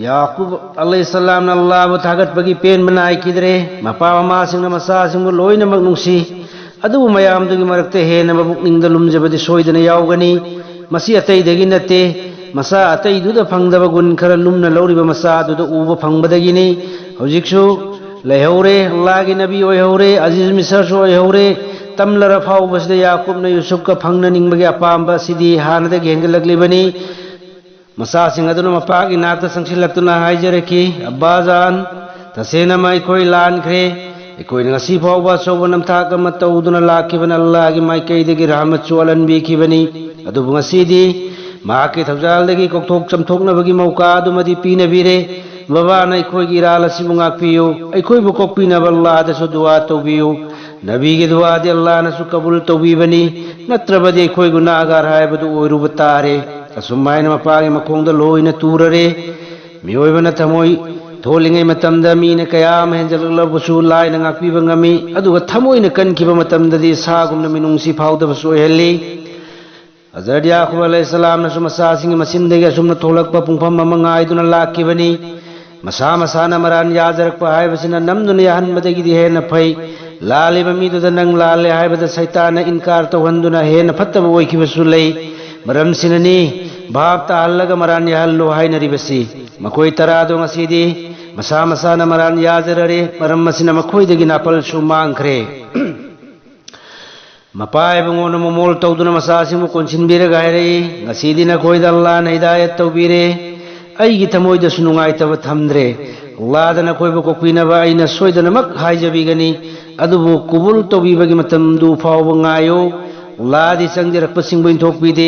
ꯌꯥꯀꯨꯕ ꯑꯂꯩꯍꯤꯁꯁꯂꯥꯝꯅ ꯑꯜꯂꯥꯍꯕꯨ ꯊꯥꯒꯠꯄꯒꯤ ꯄꯦꯟꯕ ꯅꯥꯏꯈꯤꯗ꯭ꯔꯦ꯫ ꯃꯄꯥ ꯃꯃꯥꯁꯤꯡꯅ ꯃꯆꯥꯁꯤꯡꯕꯨ ꯂꯣꯏꯅꯃꯛ ꯅꯨꯡꯁꯤ, ꯑꯗꯨꯕꯨ ꯃꯌꯥꯝꯗꯨꯒꯤ ꯃꯔꯛꯇ ꯍꯦꯟꯅ ꯃꯄꯨꯛꯅꯤꯡꯗ ꯂꯨꯝꯖꯕꯗꯤ ꯁꯣꯏꯗꯅ ꯌꯥꯎꯒꯅꯤ꯫ ꯃꯁꯤ ꯑꯇꯩꯗꯒꯤ ꯅꯠꯇꯦ, ꯃꯆꯥ ꯑꯇꯩꯗꯨꯗ ꯐꯪꯗꯕ ꯒꯨꯟ ꯈꯔ ꯂꯨꯝꯅ ꯂꯧꯔꯤꯕ ꯃꯆꯥꯗꯨꯗ ꯎꯕ ꯐꯪꯕꯗꯒꯤꯅꯤ꯫ ꯍꯧꯖꯤꯛꯁꯨ ꯂꯩꯍꯧꯔꯦ, ꯑꯜꯂꯥꯍꯒꯤ ꯅꯕꯤ ꯑꯣꯏꯍꯧꯔꯦ, ꯑꯖꯤꯖ ꯃꯤꯁꯔꯁꯨ ꯑꯣꯏꯍꯧꯔꯦ꯫ ꯇꯝꯂꯔ ꯐꯥꯎꯕꯁꯤꯗ ꯌꯥꯀꯨꯕꯅ ꯌꯨꯁꯨꯞꯀ ꯐꯪꯅꯅꯤꯡꯕꯒꯤ ꯑꯄꯥꯝꯕ ꯑꯁꯤꯗꯤ ꯍꯥꯟꯅꯗꯒꯤ ꯍꯦꯟꯒꯠꯂꯛꯂꯤꯕꯅꯤ꯫ ꯃꯆꯥꯁꯤꯡ ꯑꯗꯨꯅ ꯃꯄꯥꯒꯤ ꯅꯥꯛꯇ ꯆꯪꯁꯤꯜꯂꯛꯇꯨꯅ ꯍꯥꯏꯖꯔꯛꯈꯤ, "ꯑꯕꯥꯖꯥꯟ, ꯇꯁꯦꯡꯅ ꯑꯩꯈꯣꯏ ꯂꯥꯟꯈ꯭ꯔꯦ꯫ ꯑꯩꯈꯣꯏꯅ ꯉꯁꯤ ꯐꯥꯎꯕ ꯑꯆꯧꯕ ꯅꯝꯊꯥꯛ ꯑꯃ ꯇꯧꯗꯨꯅ ꯂꯥꯛꯈꯤꯕꯅ ꯑꯜꯂꯥꯍꯒꯤ ꯃꯥꯏꯀꯩꯗꯒꯤ ꯔꯍꯃꯠꯁꯨ ꯋꯥꯠꯍꯟꯕꯤꯈꯤꯕꯅꯤ꯫ ꯑꯗꯨꯕꯨ ꯉꯁꯤꯗꯤ ꯃꯍꯥꯛꯀꯤ ꯊꯧꯖꯥꯜꯗꯒꯤ ꯀꯣꯛꯊꯣꯛ ꯆꯥꯝꯊꯣꯛꯅꯕꯒꯤ ꯃꯧꯀꯥ ꯑꯗꯨꯃꯗꯤ ꯄꯤꯅꯕꯤꯔꯦ꯫ ꯕꯕꯥꯅ ꯑꯩꯈꯣꯏꯒꯤ ꯏꯔꯥꯜ ꯑꯁꯤꯕꯨ ꯉꯥꯛꯄꯤꯌꯨ, ꯑꯩꯈꯣꯏꯕꯨ ꯀꯣꯛꯄꯤꯅꯕ ꯑꯜꯂꯥꯍꯗꯁꯨ ꯗꯨꯋꯥ ꯇꯧꯕꯤꯌꯨ꯫ ꯅꯕꯤꯒꯤ ꯗꯨꯋꯥꯗꯤ ꯑꯜꯂꯥꯍꯅꯁꯨ ꯀꯕꯨꯜ ꯇꯧꯕꯤꯕꯅꯤ, ꯅꯠꯇ꯭ꯔꯕꯗꯤ ꯑꯩꯈꯣꯏ ꯒꯨꯅꯥꯍꯒꯥꯔ ꯍꯥꯏꯕꯗꯨ ꯑꯣꯏꯔꯨꯕ ꯇꯥꯔꯦ꯫ ꯑꯁꯨꯝ ꯍꯥꯏꯅ ꯃꯄꯥꯒꯤ ꯃꯈꯣꯡꯗ ꯂꯣꯏꯅ ꯇꯨꯔꯔꯦ꯫ ꯃꯤꯑꯣꯏꯕꯅ ꯊꯃꯣꯏ ꯊꯣꯜꯂꯤꯉꯩ ꯃꯇꯝꯗ ꯃꯤꯅ ꯀꯌꯥ ꯑꯃ ꯍꯦꯟꯖꯜꯂꯛꯂꯕꯁꯨ ꯂꯥꯏꯅ ꯉꯥꯛꯄꯤꯕ ꯉꯝꯃꯤ, ꯑꯗꯨꯒ ꯊꯃꯣꯏꯅ ꯀꯟꯈꯤꯕ ꯃꯇꯝꯗꯗꯤ ꯁꯥꯒꯨꯝꯅ ꯃꯤꯅꯨꯡꯁꯤ ꯐꯥꯎꯗꯕꯁꯨ ꯑꯣꯏꯍꯜꯂꯤ꯫ ꯍꯖꯔꯠ ꯌꯥꯀꯨꯕ ꯑꯂꯩꯍꯤꯁꯁꯂꯥꯝꯅꯁꯨ ꯃꯆꯥꯁꯤꯡꯒꯤ ꯃꯆꯤꯟꯗꯒꯤ ꯑꯁꯨꯝꯅ ꯊꯣꯛꯂꯛꯄ ꯄꯨꯡꯐꯝ ꯑꯃ ꯉꯥꯏꯗꯨꯅ ꯂꯥꯛꯈꯤꯕꯅꯤ꯫ ꯃꯁꯥ ꯃꯁꯥꯅ ꯃꯔꯥꯟ ꯌꯥꯖꯔꯛꯄ ꯍꯥꯏꯕꯁꯤꯅ ꯅꯝꯗꯨꯅ ꯌꯥꯍꯟꯕꯗꯒꯤꯗꯤ ꯍꯦꯟꯅ ꯐꯩ꯫ ꯂꯥꯜꯂꯤꯕ ꯃꯤꯗꯨꯗ ꯅꯪ ꯂꯥꯜꯂꯦ ꯍꯥꯏꯕꯗ ꯁꯩꯇꯥꯟꯅ ꯏꯟꯀꯥꯔ ꯇꯧꯍꯟꯗꯨꯅ ꯍꯦꯟꯅ ꯐꯠꯇꯕ ꯑꯣꯏꯈꯤꯕꯁꯨ ꯂꯩ꯫ ꯃꯔꯝꯁꯤꯅꯅꯤ ꯚꯥꯞ ꯇꯥꯍꯜꯂꯒ ꯃꯔꯥꯟ ꯌꯥꯍꯜꯂꯨ ꯍꯥꯏꯅꯔꯤꯕꯁꯤ꯫ ꯃꯈꯣꯏ ꯇꯔꯥꯗꯣ ꯉꯁꯤꯗꯤ ꯃꯁꯥ ꯃꯁꯥꯅ ꯃꯔꯥꯟ ꯌꯥꯖꯔꯔꯦ꯫ ꯃꯔꯝ ꯑꯁꯤꯅ ꯃꯈꯣꯏꯗꯒꯤ ꯅꯥꯄꯜꯁꯨ ꯃꯥꯡꯈ꯭ꯔꯦ꯫ ꯃꯄꯥ ꯏꯕꯨꯡꯉꯣꯅ ꯃꯃꯣꯜ ꯇꯧꯗꯨꯅ ꯃꯆꯥꯁꯤꯡꯕꯨ ꯀꯣꯟꯁꯤꯟꯕꯤꯔꯒ ꯍꯥꯏꯔꯛꯏ, "ꯉꯁꯤꯗꯤ ꯅꯈꯣꯏꯗ ꯑꯜꯂꯥꯍꯅ ꯍꯤꯗꯥꯌꯠ ꯇꯧꯕꯤꯔꯦ, ꯑꯩꯒꯤ ꯊꯃꯣꯏꯗꯁꯨ ꯅꯨꯡꯉꯥꯏꯇꯕ ꯊꯝꯗ꯭ꯔꯦ꯫ ꯑꯜꯂꯥꯍꯗ ꯅꯈꯣꯏꯕꯨ ꯀꯣꯛꯄꯤꯅꯕ ꯑꯩꯅ ꯁꯣꯏꯗꯅꯃꯛ ꯍꯥꯏꯖꯕꯤꯒꯅꯤ, ꯑꯗꯨꯕꯨ ꯀꯨꯕꯨꯜ ꯇꯧꯕꯤꯕꯒꯤ ꯃꯇꯝꯗꯨ ꯐꯥꯎꯕ ꯉꯥꯏꯌꯨ꯫ ꯑꯜꯂꯥꯍꯗꯤ ꯆꯪꯖꯔꯛꯄꯁꯤꯡꯕꯨ ꯏꯟꯊꯣꯛꯄꯤꯗꯦ,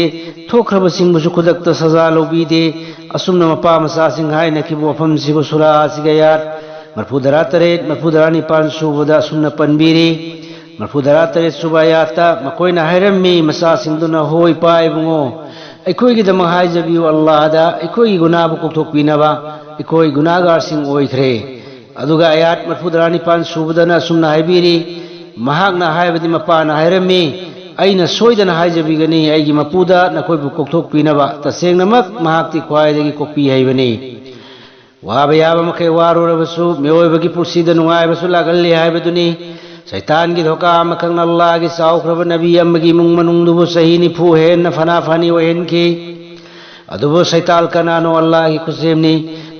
ꯊꯣꯛꯈ꯭ꯔꯕꯁꯤꯡꯕꯨꯁꯨ ꯈꯨꯗꯛꯇ ꯁꯖꯥ ꯂꯧꯕꯤꯗꯦ"꯫ ꯑꯁꯨꯝꯅ ꯃꯄꯥ ꯃꯆꯥꯁꯤꯡ ꯍꯥꯏꯅꯈꯤꯕ ꯋꯥꯐꯝꯁꯤꯕꯨ ꯁꯨꯔꯥ ꯑꯁꯤꯒꯤ ꯑꯌꯥꯠ ꯃꯔꯐꯨ ꯇꯔꯥ ꯇꯔꯦꯠ, ꯃꯔꯐꯨ ꯇꯔꯥ ꯅꯤꯄꯥꯟ ꯁꯨꯕꯗ ꯑꯁꯨꯝꯅ ꯄꯟꯕꯤꯔꯤ꯫ ꯃꯔꯐꯨ ꯇꯔꯥ ꯇꯔꯦꯠ ꯁꯨꯕ ꯑꯌꯥꯠꯇ ꯃꯈꯣꯏꯅ ꯍꯥꯏꯔꯝꯃꯤ, ꯃꯆꯥꯁꯤꯡꯗꯨꯅ, "ꯍꯣꯏ, ꯏꯄꯥ ꯏꯕꯨꯡꯉꯣ, ꯑꯩꯈꯣꯏꯒꯤꯗꯃꯛ ꯍꯥꯏꯖꯕꯤꯌꯨ ꯑꯜꯂꯥꯍꯗ, ꯑꯩꯈꯣꯏꯒꯤ ꯒꯨꯅꯥꯕꯨ ꯀꯣꯛꯊꯣꯛꯄꯤꯅꯕ, ꯑꯩꯈꯣꯏ ꯒꯨꯅꯥꯒꯥꯔꯁꯤꯡ ꯑꯣꯏꯈ꯭ꯔꯦ"꯫ ꯑꯗꯨꯒ ꯑꯌꯥꯠ ꯃꯔꯐꯨ ꯇꯔꯥ ꯅꯤꯄꯥꯟ ꯁꯨꯕꯗꯅ ꯑꯁꯨꯝꯅ ꯍꯥꯏꯕꯤꯔꯤ, ꯃꯍꯥꯛꯅ ꯍꯥꯏꯕꯗꯤ ꯃꯄꯥꯅ ꯍꯥꯏꯔꯝꯃꯤ, "ꯑꯩꯅ ꯁꯣꯏꯗꯅ ꯍꯥꯏꯖꯕꯤꯒꯅꯤ ꯑꯩꯒꯤ ꯃꯄꯨꯗ ꯅꯈꯣꯏꯕꯨ ꯀꯣꯛꯊꯣꯛꯄꯤꯅꯕ, ꯇꯁꯦꯡꯅꯃꯛ ꯃꯍꯥꯛꯇꯤ ꯈ꯭ꯋꯥꯏꯗꯒꯤ ꯀꯣꯛꯄꯤ ꯍꯩꯕꯅꯤ"꯫ ꯋꯥꯕ ꯌꯥꯕ ꯃꯈꯩ ꯋꯥꯔꯨꯔꯕꯁꯨ ꯃꯤꯑꯣꯏꯕꯒꯤ ꯄꯨꯟꯁꯤꯗ ꯅꯨꯡꯉꯥꯏꯕꯁꯨ ꯂꯥꯛꯍꯜꯂꯤ ꯍꯥꯏꯕꯗꯨꯅꯤ꯫ ꯁꯩꯇꯥꯟꯒꯤ ꯙꯣꯀꯥ ꯑꯃꯈꯛꯅ ꯑꯜꯂꯥꯍꯒꯤ ꯆꯥꯎꯈ꯭ꯔꯕ ꯅꯕꯤ ꯑꯃꯒꯤ ꯏꯃꯨꯡ ꯃꯅꯨꯡꯗꯨꯕꯨ ꯆꯍꯤ ꯅꯤꯐꯨ ꯍꯦꯟꯅ ꯐꯅꯥ ꯐꯥꯅꯤ ꯑꯣꯏꯍꯟꯈꯤ꯫ ꯑꯗꯨꯕꯨ ꯁꯩꯇꯥꯟ ꯀꯅꯥꯅꯣ? ꯑꯜꯂꯥꯍꯒꯤ ꯈꯨꯠꯁꯦꯝꯅꯤ꯫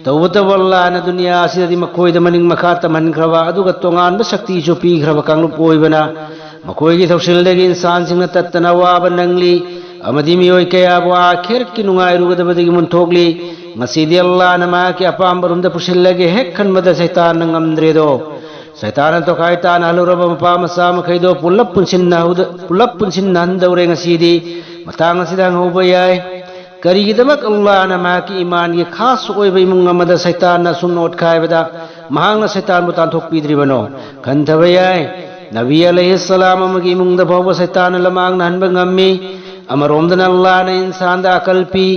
ꯇꯧꯕꯇꯕꯨ ꯑꯜꯂꯥꯍꯅ ꯗꯨꯅꯤꯌꯥ ꯑꯁꯤꯗꯗꯤ ꯃꯈꯣꯏꯗ ꯃꯅꯤꯡ ꯃꯈꯥ ꯇꯝꯍꯟꯈ꯭ꯔꯕ, ꯑꯗꯨꯒ ꯇꯣꯉꯥꯟꯕ ꯁꯛꯇꯤꯁꯨ ꯄꯤꯈ꯭ꯔꯕ ꯀꯥꯡꯂꯨꯞ ꯑꯣꯏꯕꯅ, ꯃꯈꯣꯏꯒꯤ ꯊꯧꯁꯤꯜꯗꯒꯤ ꯏꯟꯁꯥꯟꯁꯤꯡꯅ ꯇꯠꯇꯅ ꯑꯋꯥꯕ ꯅꯪꯂꯤ, ꯑꯃꯗꯤ ꯃꯤꯑꯣꯏ ꯀꯌꯥꯕꯨ ꯑꯥꯈꯤꯔꯠꯀꯤ ꯅꯨꯡꯉꯥꯏꯔꯨꯒꯗꯕꯗꯒꯤ ꯃꯨꯟꯊꯣꯛꯂꯤ꯫ ꯉꯁꯤꯗꯤ ꯑꯜꯂꯥꯍꯅ ꯃꯍꯥꯛꯀꯤ ꯑꯄꯥꯝꯕ ꯔꯣꯝꯗ ꯄꯨꯁꯤꯜꯂꯒꯦ ꯍꯦꯛ ꯈꯟꯕꯗ ꯁꯩꯇꯥꯟꯅ ꯉꯝꯗ꯭ꯔꯦꯗꯣ꯫ ꯁꯩꯇꯥꯟꯅ ꯇꯣꯈꯥꯏ ꯇꯥꯅ ꯍꯜꯂꯨꯔꯕ ꯃꯄꯥ ꯃꯆꯥ ꯃꯈꯩꯗꯣ ꯄꯨꯂꯞ ꯄꯨꯟꯁꯤꯟꯅꯍꯧꯗ-, ꯄꯨꯂꯞ ꯄꯨꯟꯁꯤꯟꯅꯍꯟꯗꯧꯔꯦ ꯉꯁꯤꯗꯤ꯫ ꯃꯇꯥꯡ ꯑꯁꯤꯗ ꯍꯪꯍꯧꯕ ꯌꯥꯏ꯫ ꯀꯔꯤꯒꯤꯗꯃꯛ ꯑꯜꯂꯥꯍꯅ ꯃꯍꯥꯛꯀꯤ ꯏꯃꯥꯟꯒꯤ ꯈꯥꯁ ꯑꯣꯏꯕ ꯏꯃꯨꯡ ꯑꯃꯗ ꯁꯩꯇꯥꯟꯅ ꯁꯨꯝꯅ ꯑꯣꯠꯈꯥꯏꯕꯗ ꯃꯍꯥꯛꯅ ꯁꯩꯇꯥꯟꯕꯨ ꯇꯥꯟꯊꯣꯛꯄꯤꯗ꯭ꯔꯤꯕꯅꯣ? ꯈꯟꯊꯕ ꯌꯥꯏ, ꯅꯕꯤ ꯑꯂꯩꯍꯤ ꯁꯂꯥꯝ ꯑꯃꯒꯤ ꯏꯃꯨꯡꯗ ꯐꯥꯎꯕ ꯁꯩꯇꯥꯟꯅ ꯂꯃꯥꯡꯅꯍꯟꯕ ꯉꯝꯃꯤ꯫ ꯑꯃꯔꯣꯝꯗꯅ ꯑꯜꯂꯥꯍꯅ ꯏꯟꯁꯥꯟꯗ ꯑꯀꯜ ꯄꯤ,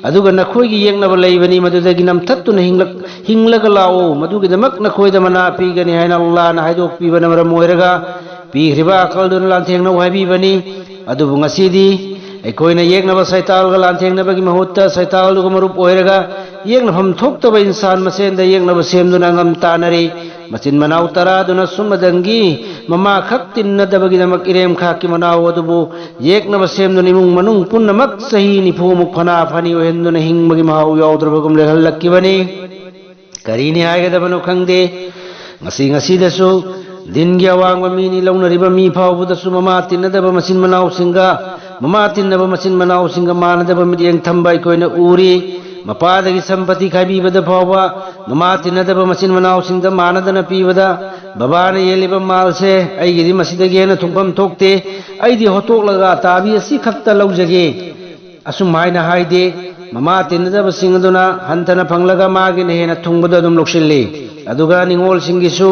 ꯑꯗꯨꯒ ꯅꯈꯣꯏꯒꯤ ꯌꯦꯛꯅꯕ ꯂꯩꯕꯅꯤ, ꯃꯗꯨꯗꯒꯤ ꯅꯝꯊꯠꯇꯨꯅ ꯍꯤꯡꯂꯛ-, ꯍꯤꯡꯂꯒ ꯂꯥꯛꯑꯣ, ꯃꯗꯨꯒꯤꯗꯃꯛ ꯅꯈꯣꯏꯗ ꯃꯅꯥ ꯄꯤꯒꯅꯤ ꯍꯥꯏꯅ ꯑꯜꯂꯥꯍꯅ ꯍꯥꯏꯗꯣꯛꯄꯤꯕꯅ ꯃꯔꯝ ꯑꯣꯏꯔꯒ ꯄꯤꯈ꯭ꯔꯤꯕ ꯑꯀꯜꯗꯨꯅ ꯂꯥꯟꯊꯦꯡꯅꯧ ꯍꯥꯏꯕꯤꯕꯅꯤ꯫ ꯑꯗꯨꯕꯨ ꯉꯁꯤꯗꯤ ꯑꯩꯈꯣꯏꯅ ꯌꯦꯛꯅꯕ ꯁꯩꯇꯥꯜꯒ ꯂꯥꯟꯊꯦꯡꯅꯕꯒꯤ ꯃꯍꯨꯠꯇ ꯁꯩꯇꯥꯜꯗꯨꯒ ꯃꯔꯨꯞ ꯑꯣꯏꯔꯒ ꯌꯦꯛꯅꯐꯝ ꯊꯣꯛꯇꯕ ꯏꯟꯁꯥꯟ ꯃꯁꯦꯟꯗ ꯌꯦꯛꯅꯕ ꯁꯦꯝꯗꯨꯅ ꯑꯉꯝ ꯇꯥꯟꯅꯔꯤ꯫ ꯃꯆꯤꯟ ꯃꯅꯥꯎ ꯇꯔꯥꯗꯨꯅ ꯁꯨꯝꯃꯗꯪꯒꯤ ꯃꯃꯥ ꯈꯛ ꯇꯤꯟꯅꯗꯕꯒꯤꯗꯃꯛ ꯏꯔꯦꯝꯈꯥꯛꯀꯤ ꯃꯅꯥꯎ ꯑꯗꯨꯕꯨ ꯌꯦꯛꯅꯕ ꯁꯦꯝꯗꯨꯅ ꯏꯃꯨꯡ ꯃꯅꯨꯡ ꯄꯨꯝꯅꯃꯛ ꯆꯍꯤ ꯅꯤꯐꯨꯃꯨꯛ ꯐꯅꯥ ꯐꯅꯤ ꯑꯣꯏꯍꯟꯗꯨꯅ ꯍꯤꯡꯕꯒꯤ ꯃꯍꯥꯎ ꯌꯥꯎꯗ꯭ꯔꯕꯒꯨꯝ ꯂꯩꯍꯜꯂꯛꯈꯤꯕꯅꯤ꯫ ꯀꯔꯤꯅꯤ ꯍꯥꯏꯒꯗꯕꯅꯣ ꯈꯪꯗꯦ꯫ ꯉꯁꯤ ꯉꯁꯤꯗꯁꯨ ꯗꯤꯟꯒꯤ ꯑꯋꯥꯡꯕ ꯃꯤꯅꯤ ꯂꯧꯅꯔꯤꯕ ꯃꯤ ꯐꯥꯎꯕꯗꯁꯨ ꯃꯃꯥ ꯇꯤꯟꯅꯗꯕ ꯃꯆꯤꯟ ꯃꯅꯥꯎꯁꯤꯡꯒ, ꯃꯃꯥ ꯇꯤꯟꯅꯕ ꯃꯆꯤꯟ ꯃꯅꯥꯎꯁꯤꯡꯒ ꯃꯥꯟꯅꯗꯕ ꯃꯤꯠꯌꯦꯡ ꯊꯝꯕ ꯑꯩꯈꯣꯏꯅ ꯎꯔꯤ꯫ ꯃꯄꯥꯗꯒꯤ ꯁꯝꯄꯇꯤ ꯈꯥꯏꯕꯤꯕꯗ ꯐꯥꯎꯕ ꯃꯃꯥ ꯇꯤꯟꯅꯗꯕ ꯃꯆꯤꯟ ꯃꯅꯥꯎꯁꯤꯡꯗ ꯃꯥꯟꯅꯗꯅ ꯄꯤꯕꯗ, "ꯕꯕꯥꯅ ꯌꯦꯜꯂꯤꯕ ꯃꯥꯜꯁꯦ ꯑꯩꯒꯤꯗꯤ ꯃꯁꯤꯗꯒꯤ ꯍꯦꯟꯅ ꯊꯨꯡꯐꯝ ꯊꯣꯛꯇꯦ, ꯑꯩꯗꯤ ꯍꯣꯠꯇꯣꯛꯂꯒ ꯑꯇꯥꯕꯤ ꯑꯁꯤ ꯈꯛꯇ ꯂꯧꯖꯒꯦ" ꯑꯁꯨꯝ ꯍꯥꯏꯅ ꯍꯥꯏꯗꯦ꯫ ꯃꯃꯥ ꯇꯤꯟꯅꯗꯕꯁꯤꯡ ꯑꯗꯨꯅ ꯍꯟꯊꯅ ꯐꯪꯂꯒ ꯃꯥꯒꯤꯅ ꯍꯦꯟꯅ ꯊꯨꯡꯕꯗꯨ ꯑꯗꯨꯝ ꯂꯧꯁꯤꯜꯂꯤ꯫ ꯑꯗꯨꯒ ꯅꯤꯉꯣꯜꯁꯤꯡꯒꯤꯁꯨ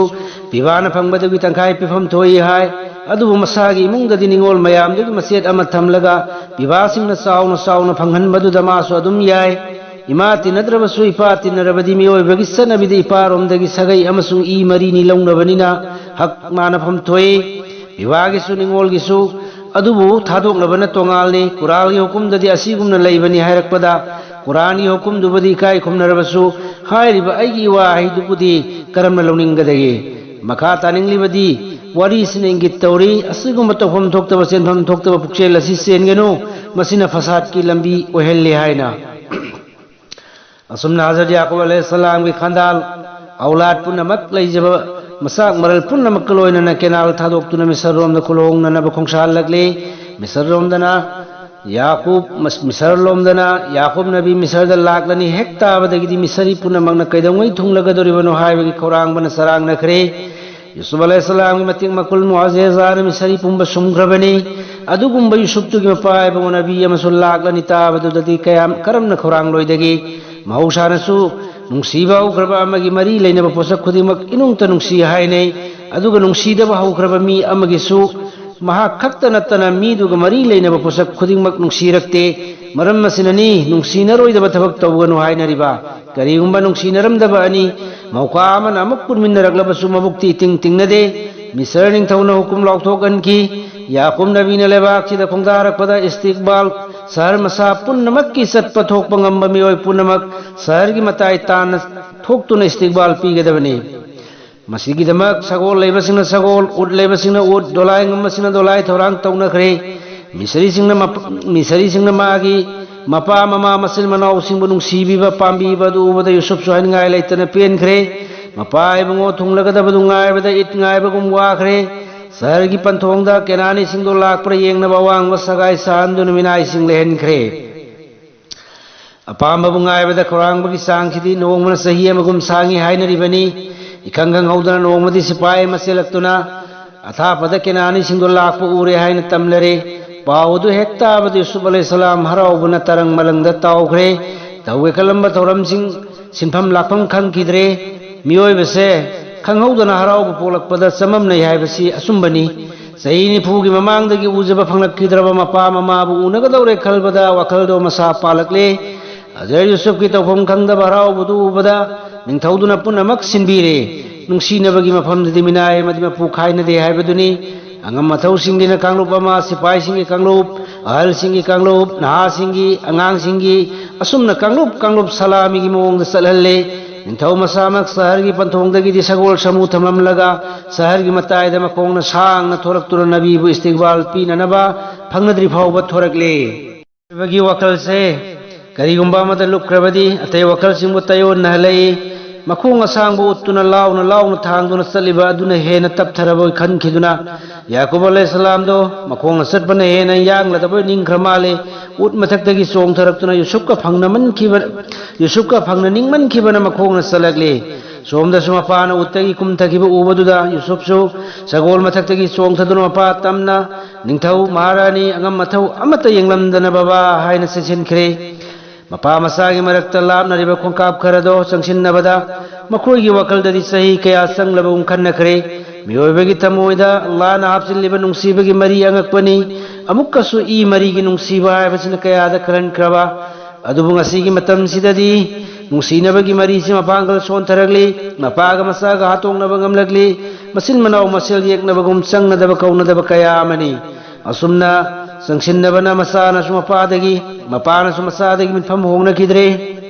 ꯄꯤꯕꯥꯅ ꯐꯪꯕꯗꯨꯒꯤ ꯇꯪꯈꯥꯏ ꯄꯤꯐꯝ ꯊꯣꯛꯏ ꯍꯥꯏ꯫ ꯑꯗꯨꯕꯨ ꯃꯁꯥꯒꯤ ꯏꯃꯨꯡꯗꯗꯤ ꯅꯤꯉꯣꯜ ꯃꯌꯥꯝꯗꯨꯒꯤ ꯃꯆꯦꯠ ꯑꯃ ꯊꯝꯂꯒ ꯄꯤꯕꯥꯁꯤꯡꯅ ꯆꯥꯎꯅ ꯆꯥꯎꯅ ꯐꯪꯍꯟꯕꯗꯨꯗ ꯃꯥꯁꯨ ꯑꯗꯨꯝ ꯌꯥꯏ꯫ ꯏꯃꯥ ꯇꯤꯟꯅꯗ꯭ꯔꯕꯁꯨ ꯏꯄꯥ ꯇꯤꯟꯅꯔꯕꯗꯤ ꯃꯤꯑꯣꯏꯕꯒꯤ ꯆꯠꯅꯕꯤꯗ ꯏꯄꯥꯔꯣꯝꯗꯒꯤ ꯁꯥꯒꯩ ꯑꯃꯁꯨꯡ ꯏ ꯃꯔꯤꯅꯤ ꯂꯧꯅꯕꯅꯤꯅ ꯍꯛ ꯃꯥꯟꯅꯐꯝ ꯊꯣꯛꯏ꯫ ꯄꯤꯕꯥꯒꯤꯁꯨ ꯅꯤꯉꯣꯜꯒꯤꯁꯨ ꯑꯗꯨꯕꯨ ꯊꯥꯗꯣꯛꯅꯕꯅ ꯇꯣꯉꯥꯜꯂꯤ꯫ ꯀꯨꯔꯥꯟꯒꯤ ꯍꯨꯀꯨꯝꯗꯗꯤ ꯑꯁꯤꯒꯨꯝꯅ ꯂꯩꯕꯅꯤ ꯍꯥꯏꯔꯛꯄꯗ, ꯀꯨꯔꯥꯟꯒꯤ ꯍꯨꯀꯨꯝꯗꯨꯕꯨꯗꯤ ꯏꯀꯥꯏ ꯈꯨꯝꯅꯔꯕꯁꯨ, ꯍꯥꯏꯔꯤꯕ ꯑꯩꯒꯤ ꯏꯋꯥ ꯍꯩꯗꯨꯕꯨꯗꯤ ꯀꯔꯝꯅ ꯂꯧꯅꯤꯡꯒꯗꯒꯦ? ꯃꯈꯥ ꯇꯥꯅꯤꯡꯂꯤꯕꯗꯤ ꯋꯥꯔꯤꯁꯤꯅ ꯏꯪꯒꯤꯠ ꯇꯧꯔꯤ, ꯑꯁꯤꯒꯨꯝꯕ ꯇꯧꯐꯝ ꯊꯣꯛꯇꯕ, ꯆꯦꯟꯐꯝ ꯊꯣꯛꯇꯕ ꯄꯨꯛꯆꯦꯜ ꯑꯁꯤ ꯆꯦꯟꯒꯅꯨ, ꯃꯁꯤꯅ ꯐꯁꯥꯗꯀꯤ ꯂꯝꯕꯤ ꯑꯣꯏꯍꯜꯂꯤ ꯍꯥꯏꯅ꯫ ꯑꯁꯨꯝꯅ ꯍꯖꯔꯠ ꯌꯥꯀꯨꯕ ꯑꯂꯩꯍꯤꯁꯁꯂꯥꯝꯒꯤ ꯈꯥꯟꯗꯥꯟ, ꯑꯧꯂꯥꯗ ꯄꯨꯝꯅꯃꯛ ꯂꯩꯖꯕ ꯃꯆꯥꯛ ꯃꯔꯜ ꯄꯨꯝꯅꯃꯛꯀ ꯂꯣꯏꯅꯅ ꯀꯦꯅꯥꯜ ꯊꯥꯗꯣꯛꯇꯨꯅ ꯃꯤꯁꯔꯔꯣꯝꯗ ꯈꯨꯜꯍꯣꯡꯅꯅꯕ ꯈꯣꯡꯁꯥꯜꯂꯛꯂꯤ꯫ ꯃꯤꯁꯔꯔꯣꯝꯗꯅ ꯌꯥꯀꯨꯕ, ꯃꯤꯁꯔꯂꯣꯝꯗꯅ ꯌꯥꯀꯨꯕ ꯅꯕꯤ ꯃꯤꯁꯔꯗ ꯂꯥꯛꯂꯅꯤ꯫ ꯍꯦꯛ ꯇꯥꯕꯗꯒꯤꯗꯤ ꯃꯤꯁꯔꯤ ꯄꯨꯝꯅꯃꯛꯅ ꯀꯩꯗꯧꯉꯩ ꯊꯨꯡꯂꯒꯗꯧꯔꯤꯕꯅꯣ ꯍꯥꯏꯕꯒꯤ ꯈꯧꯔꯥꯡꯕꯅ ꯆꯔꯥꯡꯅꯈ꯭ꯔꯦ꯫ ꯌꯨꯁꯨꯐ ꯑꯂꯩꯍꯤꯁꯁꯥꯂꯥꯝꯒꯤ ꯃꯇꯤꯛ ꯃꯀꯨꯜ ꯃꯨꯑꯖꯦꯖꯥꯅ ꯃꯤꯁꯔꯤ ꯄꯨꯝꯕ ꯁꯨꯝꯈ꯭ꯔꯕꯅꯤ꯫ ꯑꯗꯨꯒꯨꯝꯕ ꯌꯨꯁꯨꯐꯇꯨꯒꯤ ꯃꯄꯥ ꯏꯕꯨꯡꯉꯣ ꯅꯕꯤ ꯑꯃꯁꯨ ꯂꯥꯛꯂꯅꯤ ꯇꯥꯕꯗꯨꯗꯗꯤ ꯀꯌꯥꯝ, ꯀꯔꯝꯅ ꯈꯧꯔꯥꯡꯂꯣꯏꯗꯒꯦ? ꯃꯍꯧꯁꯥꯅꯁꯨ ꯅꯨꯡꯁꯤꯕ ꯍꯧꯈ꯭ꯔꯕ ꯑꯃꯒꯤ ꯃꯔꯤ ꯂꯩꯅꯕ ꯄꯣꯠꯁꯛ ꯈꯨꯗꯤꯡꯃꯛ ꯏꯅꯨꯡꯇ ꯅꯨꯡꯁꯤ ꯍꯥꯏꯅꯩ꯫ ꯑꯗꯨꯒ ꯅꯨꯡꯁꯤꯗꯕ ꯍꯧꯈ꯭ꯔꯕ ꯃꯤ ꯑꯃꯒꯤꯁꯨ ꯃꯍꯥꯛ ꯈꯛꯇ ꯅꯠꯇꯅ ꯃꯤꯗꯨꯒ ꯃꯔꯤ ꯂꯩꯅꯕ ꯄꯣꯠꯁꯛ ꯈꯨꯗꯤꯡꯃꯛ ꯅꯨꯡꯁꯤꯔꯛꯇꯦ꯫ ꯃꯔꯝ ꯑꯁꯤꯅꯅꯤ ꯅꯨꯡꯁꯤꯅꯔꯣꯏꯗꯕ ꯊꯕꯛ ꯇꯧꯒꯅꯨ ꯍꯥꯏꯅꯔꯤꯕ꯫ ꯀꯔꯤꯒꯨꯝꯕ ꯅꯨꯡꯁꯤꯅꯔꯝꯗꯕ ꯑꯅꯤ ꯃꯧꯀꯥ ꯑꯃꯅ ꯑꯃꯨꯛ ꯄꯨꯟꯃꯤꯟꯅꯔꯛꯂꯕꯁꯨ ꯃꯕꯨꯛꯇꯤ ꯏꯇꯤꯡ ꯇꯤꯡꯅꯗꯦ꯫ ꯃꯤꯁꯔ ꯅꯤꯡꯊꯧꯅ ꯍꯨꯀꯨꯝ ꯂꯥꯎꯊꯣꯛꯍꯟꯈꯤ꯫ ꯌꯥꯀꯨꯝ ꯅꯕꯤꯅ ꯂꯩꯕꯥꯛꯁꯤꯗ ꯈꯣꯡꯗꯥꯔꯛꯄꯗ ꯏꯁꯇꯤꯛꯕꯥꯜ, ꯁꯍꯔ ꯃꯁꯥ ꯄꯨꯝꯅꯃꯛꯀꯤ ꯆꯠꯄ ꯊꯣꯛꯄ ꯉꯝꯕ ꯃꯤꯑꯣꯏ ꯄꯨꯝꯅꯃꯛ ꯁꯍꯔꯒꯤ ꯃꯇꯥꯏ ꯇꯥꯟꯅ ꯊꯣꯛꯇꯨꯅ ꯏꯁꯇꯤꯛꯕꯥꯜ ꯄꯤꯒꯗꯕꯅꯤ꯫ ꯃꯁꯤꯒꯤꯗꯃꯛ ꯁꯒꯣꯜ ꯂꯩꯕꯁꯤꯡꯅ ꯁꯒꯣꯜ, ꯎꯠ ꯂꯩꯕꯁꯤꯡꯅ ꯎꯠ, ꯗꯣꯂꯥꯏ ꯉꯝꯕꯁꯤꯡꯅ ꯗꯣꯂꯥꯏ ꯊꯧꯔꯥꯡ ꯇꯧꯅꯈ꯭ꯔꯦ꯫ ꯃꯤꯁꯔꯤꯁꯤꯡꯅ ꯃꯄ-, ꯃꯤꯁꯔꯤꯁꯤꯡꯅ ꯃꯥꯒꯤ ꯃꯄꯥ ꯃꯃꯥ ꯃꯆꯤꯟ ꯃꯅꯥꯎꯁꯤꯡꯕꯨ ꯅꯨꯡꯁꯤꯕꯤꯕ ꯄꯥꯝꯕꯤꯕ ꯑꯗꯨ ꯎꯕꯗ ꯌꯨꯁꯨꯞꯁꯨ ꯍꯥꯏꯅꯤꯡꯉꯥꯏ ꯂꯩꯇꯅ ꯄꯦꯟꯈ꯭ꯔꯦ꯫ ꯃꯄꯥ ꯏꯕꯨꯡꯉꯣ ꯊꯨꯡꯂꯒꯗꯕꯗꯨ ꯉꯥꯏꯕꯗ ꯏꯠ ꯉꯥꯏꯕꯒꯨꯝ ꯋꯥꯈ꯭ꯔꯦ꯫ ꯁꯍꯔꯒꯤ ꯄꯟꯊꯣꯡꯗ ꯀꯦꯅꯥꯅꯤꯁꯤꯡꯗꯣ ꯂꯥꯛꯄ꯭ꯔꯥ ꯌꯦꯡꯅꯕ ꯑꯋꯥꯡꯕ ꯁꯒꯥꯏ ꯁꯥꯍꯟꯗꯨꯅ ꯃꯤꯅꯥꯏꯁꯤꯡ ꯂꯩꯍꯟꯈ꯭ꯔꯦ꯫ ꯑꯄꯥꯝꯕꯕꯨ ꯉꯥꯏꯕꯗ ꯈꯧꯔꯥꯡꯕꯒꯤ ꯆꯥꯡꯁꯤꯗꯤ ꯅꯣꯡꯃꯅ ꯆꯍꯤ ꯑꯃꯒꯨꯝ ꯁꯥꯡꯉꯤ ꯍꯥꯏꯅꯔꯤꯕꯅꯤ꯫ ꯏꯈꯪ ꯈꯪꯍꯧꯗꯅ ꯅꯣꯡꯃꯗꯤ ꯁꯤꯐꯥꯏ ꯑꯃ ꯆꯦꯜꯂꯛꯇꯨꯅ ꯑꯊꯥꯞꯄꯗ ꯀꯦꯅꯥꯅꯤꯁꯤꯡꯗꯣ ꯂꯥꯛꯄ ꯎꯔꯦ ꯍꯥꯏꯅ ꯇꯝꯂꯔꯦ꯫ ꯄꯥꯎ ꯑꯗꯨ ꯍꯦꯛ ꯇꯥꯕꯗ ꯌꯨꯁꯨꯞ ꯑꯂꯩꯍꯤꯁꯁꯥꯂꯥꯝ ꯍꯔꯥꯎꯕꯅ ꯇꯔꯪ ꯃꯂꯪꯗ ꯇꯥꯎꯈ꯭ꯔꯦ꯫ ꯇꯧꯒꯦ ꯈꯜꯂꯝꯕ ꯊꯧꯔꯝꯁꯤꯡ ꯁꯤꯟꯐꯝ ꯂꯥꯛꯐꯝ ꯈꯪꯈꯤꯗ꯭ꯔꯦ꯫ ꯃꯤꯑꯣꯏꯕꯁꯦ ꯈꯪꯍꯧꯗꯅ ꯍꯔꯥꯎꯕ ꯄꯣꯛꯂꯛꯄꯗ ꯆꯃꯝꯅꯩ ꯍꯥꯏꯕꯁꯤ ꯑꯆꯨꯝꯕꯅꯤ꯫ ꯆꯍꯤ ꯅꯤꯐꯨꯒꯤ ꯃꯃꯥꯡꯗꯒꯤ ꯎꯖꯕ ꯐꯪꯂꯛꯈꯤꯗ꯭ꯔꯕ ꯃꯄꯥ ꯃꯃꯥꯕꯨ ꯎꯅꯒꯗꯧꯔꯦ ꯈꯜꯕꯗ ꯋꯥꯈꯜꯗꯣ ꯃꯁꯥ ꯄꯥꯜꯂꯛꯂꯦ꯫ ꯍꯖꯔꯠ ꯌꯨꯁꯨꯞꯀꯤ ꯇꯧꯐꯝ ꯈꯪꯗꯕ ꯍꯔꯥꯎꯕꯗꯨ ꯎꯕꯗ ꯅꯤꯡꯊꯧꯗꯨꯅ ꯄꯨꯝꯅꯃꯛ ꯁꯤꯟꯕꯤꯔꯦ꯫ ꯅꯨꯡꯁꯤꯅꯕꯒꯤ ꯃꯐꯝꯗꯗꯤ ꯃꯤꯅꯥꯏ ꯑꯃꯗꯤ ꯃꯄꯨ ꯈꯥꯏꯅꯗꯦ ꯍꯥꯏꯕꯗꯨꯅꯤ꯫ ꯑꯉꯝ ꯑꯊꯧꯁꯤꯡꯒꯤꯅ ꯀꯥꯡꯂꯨꯞ ꯑꯃ, ꯁꯤꯐꯥꯏꯁꯤꯡꯒꯤ ꯀꯥꯡꯂꯨꯞ, ꯑꯍꯜꯁꯤꯡꯒꯤ ꯀꯥꯡꯂꯨꯞ, ꯅꯍꯥꯁꯤꯡꯒꯤ, ꯑꯉꯥꯡꯁꯤꯡꯒꯤ, ꯑꯁꯨꯝꯅ ꯀꯥꯡꯂꯨꯞ ꯀꯥꯡꯂꯨꯞ ꯁꯂꯥꯃꯤꯒꯤ ꯃꯑꯣꯡꯗ ꯆꯠꯍꯜꯂꯦ꯫ ꯅꯤꯡꯊꯧ ꯃꯁꯥꯃꯛ ꯁꯍꯔꯒꯤ ꯄꯟꯊꯣꯡꯗꯒꯤꯗꯤ ꯁꯒꯣꯜ ꯁꯥꯃꯨ ꯊꯝꯂꯝꯂꯒ ꯁꯍꯔꯒꯤ ꯃꯇꯥꯏꯗ ꯃꯈꯣꯡꯅ ꯁꯥꯡꯅ ꯊꯣꯔꯛꯇꯨꯅ ꯅꯕꯤꯕꯨ ꯏꯁꯇꯤꯛꯕꯥꯜ ꯄꯤꯅꯅꯕ ꯐꯪꯅꯗ꯭ꯔꯤ ꯐꯥꯎꯕ ꯊꯣꯔꯛꯂꯦ꯫ ꯍꯥꯏꯕꯒꯤ ꯋꯥꯈꯜꯁꯦ ꯀꯔꯤꯒꯨꯝꯕ ꯑꯃꯗ ꯂꯨꯞꯈ꯭ꯔꯕꯗꯤ ꯑꯇꯩ ꯋꯥꯈꯜꯁꯤꯡꯕꯨ ꯇꯩꯑꯣꯟꯅꯍꯜꯂꯛꯏ꯫ ꯃꯈꯣꯡ ꯑꯁꯥꯡꯕ ꯎꯠꯇꯨꯅ ꯂꯥꯎꯅ ꯂꯥꯎꯅ ꯊꯥꯡꯗꯨꯅ ꯆꯠꯂꯤꯕ ꯑꯗꯨꯅ ꯍꯦꯟꯅ ꯇꯞꯊꯔꯕꯣꯏ ꯈꯟꯈꯤꯗꯨꯅ ꯌꯥꯀꯨꯕ ꯑꯂꯩꯍꯤꯁꯁꯥꯂꯥꯝꯗꯣ ꯃꯈꯣꯡꯅ ꯆꯠꯄꯅ ꯍꯦꯟꯅ ꯌꯥꯡꯂꯗꯕꯣꯏ ꯅꯤꯡꯈ꯭ꯔ ꯃꯥꯜꯂꯦ꯫ ꯎꯠ ꯃꯊꯛꯇꯒꯤ ꯆꯣꯡꯊꯔꯛꯇꯨꯅ ꯌꯨꯁꯨꯞꯀ ꯐꯪꯅꯃꯟꯈꯤꯕ, ꯌꯨꯁꯨꯞꯀ ꯐꯪꯅꯅꯤꯡꯃꯟꯈꯤꯕꯅ ꯃꯈꯣꯡꯅ ꯆꯠꯂꯛꯂꯦ꯫ ꯁꯣꯝꯗꯁꯨ ꯃꯄꯥꯅ ꯎꯠꯇꯒꯤ ꯀꯨꯝꯊꯈꯤꯕ ꯎꯕꯗꯨꯗ ꯌꯨꯁꯨꯞꯁꯨ ꯁꯒꯣꯜ ꯃꯊꯛꯇꯒꯤ ꯆꯣꯡꯊꯗꯨꯅ ꯃꯄꯥ ꯇꯝꯅ, "ꯅꯤꯡꯊꯧ ꯃꯍꯥꯔꯥꯅꯤ, ꯑꯉꯝ ꯑꯊꯧ ꯑꯃꯠꯇ ꯌꯦꯡꯂꯝꯗꯅ ꯕꯕꯥ" ꯍꯥꯏꯅ ꯆꯦꯟꯁꯤꯟꯈ꯭ꯔꯦ꯫ ꯃꯄꯥ ꯃꯆꯥꯒꯤ ꯃꯔꯛꯇ ꯂꯥꯞꯅꯔꯤꯕ ꯈꯣꯡꯀꯥꯞ ꯈꯔꯗꯣ ꯆꯪꯁꯤꯟꯅꯕꯗ ꯃꯈꯣꯏꯒꯤ ꯋꯥꯈꯜꯗꯗꯤ ꯆꯍꯤ ꯀꯌꯥ ꯆꯪꯂꯕꯒꯨꯝ ꯈꯟꯅꯈ꯭ꯔꯦ꯫ ꯃꯤꯑꯣꯏꯕꯒꯤ ꯊꯃꯣꯏꯗ ꯑꯜꯂꯥꯅ ꯍꯥꯞꯆꯤꯜꯂꯤꯕ ꯅꯨꯡꯁꯤꯕꯒꯤ ꯃꯔꯤ ꯑꯉꯛꯄꯅꯤ꯫ ꯑꯃꯨꯛꯀꯁꯨ ꯏ ꯃꯔꯤꯒꯤ ꯅꯨꯡꯁꯤꯕ ꯍꯥꯏꯕꯁꯤꯅ ꯀꯌꯥꯗ ꯈꯜꯍꯟꯈ꯭ꯔꯕ꯫ ꯑꯗꯨꯕꯨ ꯉꯁꯤꯒꯤ ꯃꯇꯝꯁꯤꯗꯗꯤ ꯅꯨꯡꯁꯤꯅꯕꯒꯤ ꯃꯔꯤꯁꯤ ꯃꯄꯥꯡꯒꯜ ꯁꯣꯟꯊꯔꯛꯂꯤ꯫ ꯃꯄꯥꯒ ꯃꯆꯥꯒ ꯍꯥꯠꯇꯣꯛꯅꯕ ꯉꯝꯂꯛꯂꯤ꯫ ꯃꯆꯤꯟ ꯃꯅꯥꯎ ꯃꯁꯦꯜ ꯌꯦꯛꯅꯕꯒꯨꯝ ꯆꯪꯅꯗꯕ ꯀꯧꯅꯗꯕ ꯀꯌꯥ ꯑꯃꯅꯤ꯫ ꯑꯁꯨꯝꯅ ꯆꯪꯁꯤꯟꯅꯕꯅ ꯃꯆꯥꯅꯁꯨ ꯃꯄꯥꯗꯒꯤ, ꯃꯄꯥꯅꯁꯨ ꯃꯆꯥꯗꯒꯤ ꯃꯤꯠꯐꯝ ꯍꯣꯡꯅꯈꯤꯗ꯭ꯔꯦ꯫